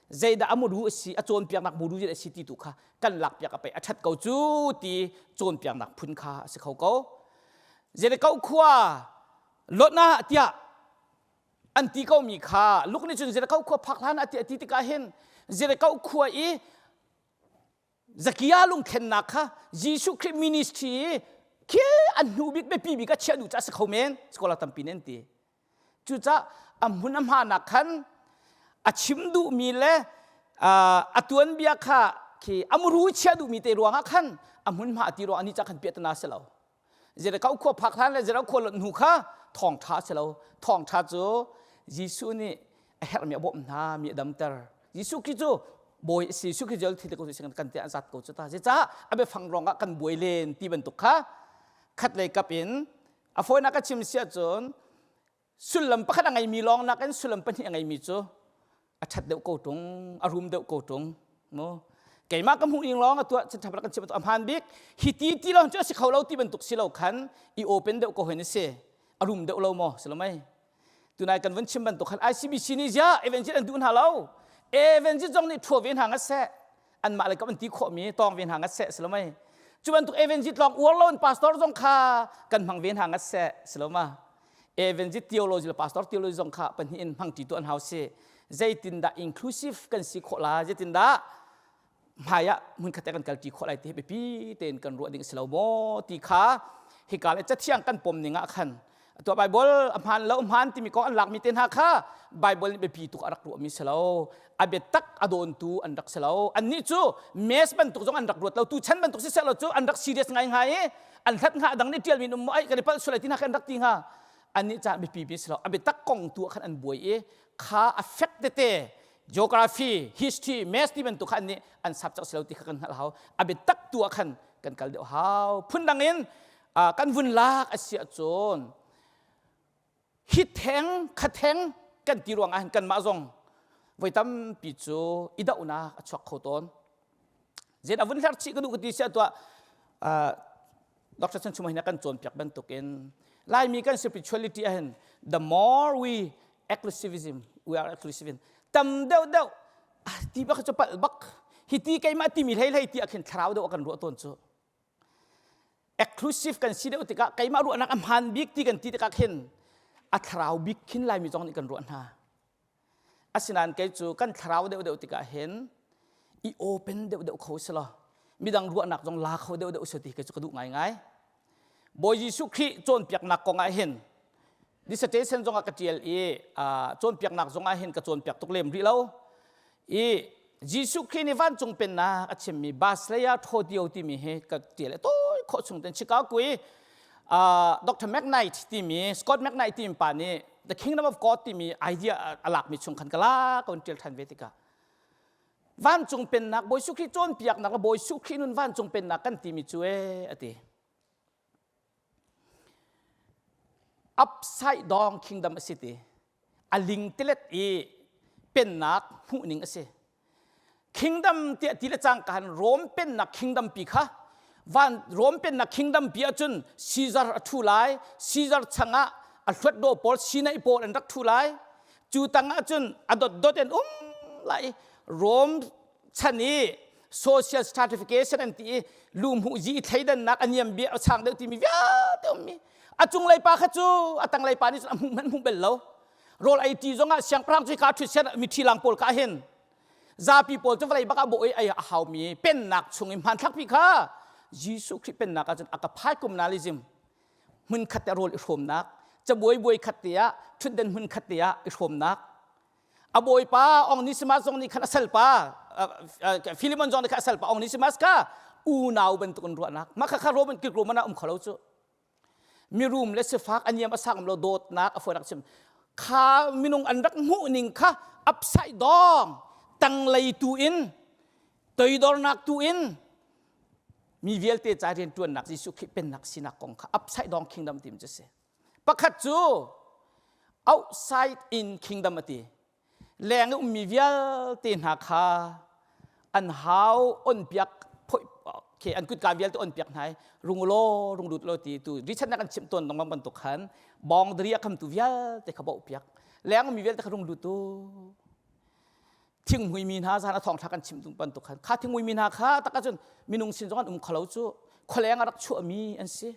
Zeidah a muru a si, a cawnpiaknak muru zeidah a si ti tu kha kan lakpiak a pei a ṭhat ko cu ti cawnpiaknak phun kha a si kho ko. Jericho khua lot ah tiah an ti komi kha Luke nih cun Jericho khua phak hlan ah tiah a ti tikah hin Jericho khua i Zakia lungthlennak kha Jesuh Khrih ministry i khi an hnu bik biapi bik a chiah duh caah si kho men scholar tampi nih an ti cucaah a hmun a hmanak khan a chim duhmi le a tuanbia kha khi a muru chiah duhmi te ruangah khan a hmunhma a ti ruang ani cah khan piahtana si lo Jericho khua phak hlan le Jericho khua lonh hnu kha thawngṭha a si lo. Thawngṭha cu Jesuh nih a herhmi a bawmh hna, mi a damter. Jesuh Khrih cu bawi a si. Jesuh Khrih cu thil ko kan ti an zat ko cu ta. Zeicah a biafang ruangah kan buai len ti bantuk kha khat lei kap in a fawinak ka chim si ahcun sullam pakhat a ngeimi lawng nakin sullam pahnih a ngeimi cu a ṭhat deuh ko ṭung a rum deuh ko ṭung mu keimah ka hmuh ning lawng a tuah chan kan chim a hmaan bik hi ti ti lawng cu a si kho lo ti bantuk si lo khan i open deuh ko hen a si a rum deuh lo maw si lo mei tunai kan vun chim bantuk khan ICBC nih ziah evangel an duh hna lo evangel zong nih ṭhua ve hna nga seh. Anmah le kam an ti khawhmi tawng ve hna ngat seh si lo mei. Cu bantuk evangelist lawng uar lo in pastor zong kha kan hmang ve hna ngat seh si lo ma. Evangelist theology le pastor theology zong kha pahnih in hmang ṭi tu an hau si. Zeitindah inclusive kan si khawh la? Zeitindah hmai ah hmunkhat te kan kalṭi khawh lai ti hi biapi tein kan ruah ding a si lo maw ti kha hika le cathiang kan pom ning ah khan tua Bible a hmaan lo hmaan timi kong an lakmi te hna kha Bible nih biapi tuk a rak ruahmi si lo a biatak a dawntu an rak si lo annih cu mes bantuk zong an rak ruat lo tu chan bantuk si lo cu an rak serious ngai ngai i an hlat hnga dang nih ṭialmi um ai kan i palh sual ti hna kha an rak ti hnga annih caah biapi bi si lo a biatak kong tu ah khan an buai i kha a fek tete geography, history, maths ti bantuk kha an nih an sap cak si lo ti kha kan hngalh hau. A biatak tu ah khan kan kal deuh hau. Phundang in kan vun lak a si ahcun hi theng kha theng kan ti ruang ah hin kanmah zong voi tampi cu i dohnak a chuak kho tawn. Zein a vun hler chih ka duh ka ti si tuah Dr. Chan Chum hin a kan cawnpiak bantukin Laimi kan spirituality ahhin the more we exclusivism we are exclusive tam deuh deuh ti bak cu palh bak hi ti keimah timi hlei hlei ti ah khin thlarau deuh kan ruah tawn cu exclusive kan si deuh tikah keimah ruahnak a hmaan bik ti kan ti tikah khin a thlarau bik khin Laimi zong nih kan ruah hna Asinain kei cu kan thlarau deuhdeuh tikah hin i open deuhdeuh kho si law midang ruahnak zong la kho deuhdeuh si ti kei cu ka duh ngaingai. Bawi Jesuh Khrih cawnpiaknak kong ah hin dissertation zong ah ka ṭial i cawnpiaknak zong ah hin ka cawnpiak tuk lem rih lo. I Jesuh Khrih nih vancung pennak a chimmi Basleia Thodeo timi hi ka ṭial i tawi khawh chung ten Chicago i Dr. McKnight timi Scott McKnight timi pa nih The Kingdom of God timi idea a lakmi chung khan ka la ka ṭial ṭhan ve tikah vancung pennak Bawi Jesuh Khrih cawnpiaknak le Bawi Jesuh Khrih nun vancung pennak kan timi cu ee a ti. Upside down kingdom a si ti. A lingtelet i pennak hmuhning a si. Kingdom tiah ti le cangka han Rome pennak kingdom pi kha van Rome pennak kingdom pi ahcun Caesar a ṭhu lai. Caesar changah a hluatdaw pawl Sinai pawl an rak ṭhu lai. Cu tang ahcun a dotdot in um lai. Rome chan i social stratification an ti i luhmuh zi i thleidannak a niam bia a sang deuh timi vialte ummi a cunglei pa kha cu a tanglei pa nih cun a hmuh hmanh hmuh bel lo rawl ei ti zongah siangpahrang cu ka ṭhut sian mithi lang pawl ka hin zapi pawl cu vawlei bak ah bawh i ei a haumi pennak chung i hmanthlak pi kha Jesuh Khrih pennak ah cun a ka phai communalism hmun khat te rawl i hrawmnak cabuai buai khat te ah ṭhutden hmun khat te ah i hrawmnak a bawipa Onesimus zong nih khan a salpa Philemon zong nih khan a salpa Onesimus kha unau bantuk in ruahnak mah kha kha Roman Greek Roman ah um kho lo cu mirum le sifak a niam a sang lo dawtnak a fuanak chim kha minung an rak hmuh ning kha upside down tanglei tu in toidornak tu in mi vialte ca rian ṭuannak Jesuh Khrih pennak sinak kong kha upside down kingdom tim cu si Pakhat cu outside in kingdom a ti. Leng i ummi vialte hna kha an hau onpiak okay, an kutka vialte onpiak hna i rung law rung lut law ti tu Richard na kan chimh tawn dong bantuk khan boundary a khamtu vialte kha bauh piak leng ummi vialte kha rung lut u thinghmui mi hna zan a thawngtha kan chimh tung bantuk khan kha thinghmui mi hna kha tak ahcun minung sin zong an um kholo cu khualeng a rak chuahmi an si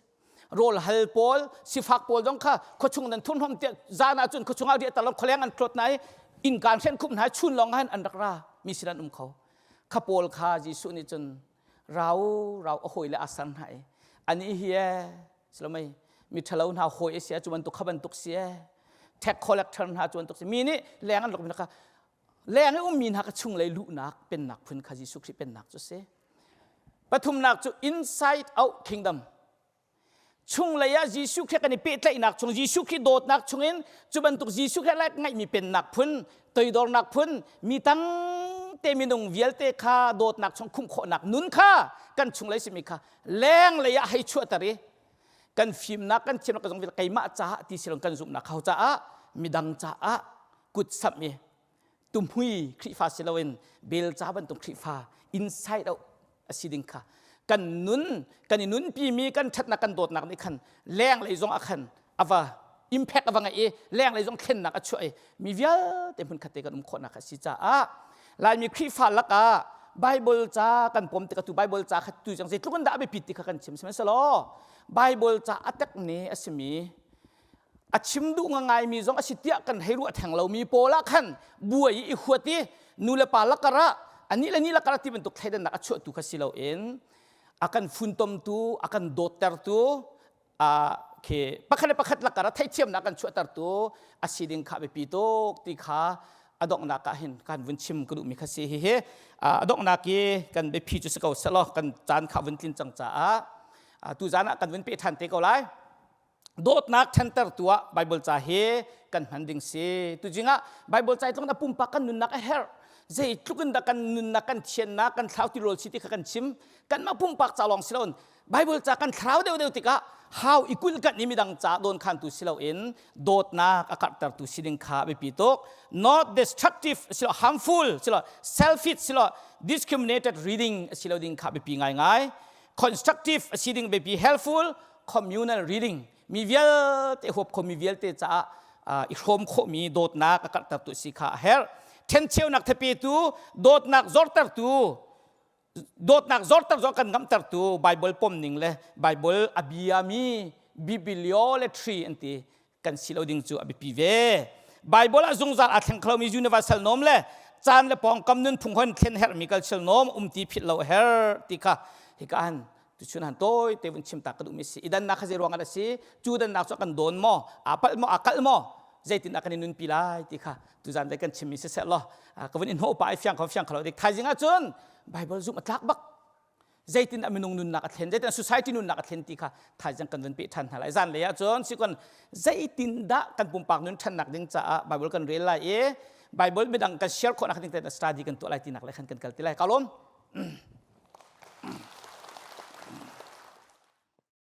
rawl hal pawl sifak pawl zong kha khuachung nan thurhnawm tiah zan ahcun khuachung ah riah talong khualeng an tlawt na i innkaan hren khup hna chun lawng han an rak ra mi sin an um kho kha pawl kha Jesuh nih cun rau rau a hawi le a sang hna i ani hi e silomei mi ṭhalo hna hawi a si cu bantuk kha bantuk si e tax collector hna cu bantuk si mi nih leng an lok mi kha leng i ummi hna ka chunglei luhnak pennak phun kha Jesuh Khrih pennak cu si pathumnak cu inside out kingdom chunglei ah Jesuh Khrih kan i pehtlaihnak chung Jesuh Khrih dawtnak chungin cu bantuk Jesuh Khrih like ngaihmi pennak phun toidornak phun mi tang te minung vialte kha dawtnak chung khumh khawhnak nun kha kan chunglei simi kha lenglei ah hei chuahter i kan fimnak kan thiamnak ka zong keimah caah ti silong kan zumhnak hau caah midang caah kut samh i tumhui Khrihfa si loin belca bantuk Khrihfa inside out a si ding kha kan nun kan i nunpi mi kan ṭhatnak kan dawtnak nih khan lenglei zong ah khan ava impact ava ngeih i lenglei zong thlennak a chuah i mi vialte hmun khat te kan um khawhnak a si caah Laimi Khrihfa lakah Bible ca kan pom tikah tu Bible ca kha tu cang zeitluk in dah a biapit ti kha kan chim sihmanhsehlaw Bible ca a tek ne a simi a chim duh ngaimi zong a si tiah kan hei ruah theng lomi pawl ah khan buai i huat i nu le pa lakar ah ani le ni lakar ah ti bantuk thleidannak a chuahtu kha si loin a kan funtomtu a kan dawttertu a khi pakhat le pakhat lakar ah theihthiamnak kan chuahtertu a si ding kha biapi tuk ti kha a donghnak ah hin kan vun chim ka duhmi kha si hihi a donghnak i kan biaphi cu si ko selaw kan caan kha vun tlin cang caah tu zan ah kan vun peh ṭhan te ko lai. Dawtnak ṭhantertu ah Bible ca hi kan hman ding si. Tuzing ah Bible ca tlung na pumpak kan nunnak a herh. Zeitluk in dah kan nunnak kan thiannak kan thlau ti rawl si ti kha kan chim. Kanmah pumpak ca lawng si loin Bible ca kan thlau deuhdeuh tikah hau i kulh kanh i midang ca dawnkhantu si loin dawtnak a karhtertu si ding kha biapi tuk. Not destructive silo harmful silo selfish silo discriminated reading si lo ding kha biapi ngaingai. Constructive a si ding biapi helpful communal reading mi vialte huap khomi vialte caah i hrawm khawhmi dawtnak a karhtertu si kha a herh. Ṭhencheunak thapetu dawtnak zortertu dawtnak zorter zong kan ngamtertu Bible pomning le Bible a biami bibliolatry an ti kan si lo ding cu a biapi ve. Bible ah zungzal aa thleng khomi universal norm le caan le pawngkam nunphung hon thlen herhmi cultural norm um ti philh lo a herh ti kha hika han tuchun han tawi te vun chim ta ka duhmi si. I dannak kha zei ruang ah dah si? Cu dannak cu a kan dawn maw? Aa palh maw? Aa kalh maw? Zeitin dah kan i nunpi lai ti kha tuzan dei kan chimmi siseh law ka vun i hnawh pa i fiang kho fiang kho lo dik thaizing ahcun Bible zumh a tlak bak zeitin dah minung nunnak a thlen zeitin society nunnak a thlen ti kha thaizing kan vun peh ṭhan hna lai zan lei ahcun sikon zeitin dah kan pumpak nun ṭhannak ding caah Bible kan rel lai i Bible midang kan share khawhnak ding te study kan tuah lai tinak le khan kan kal ti lai ka lawm.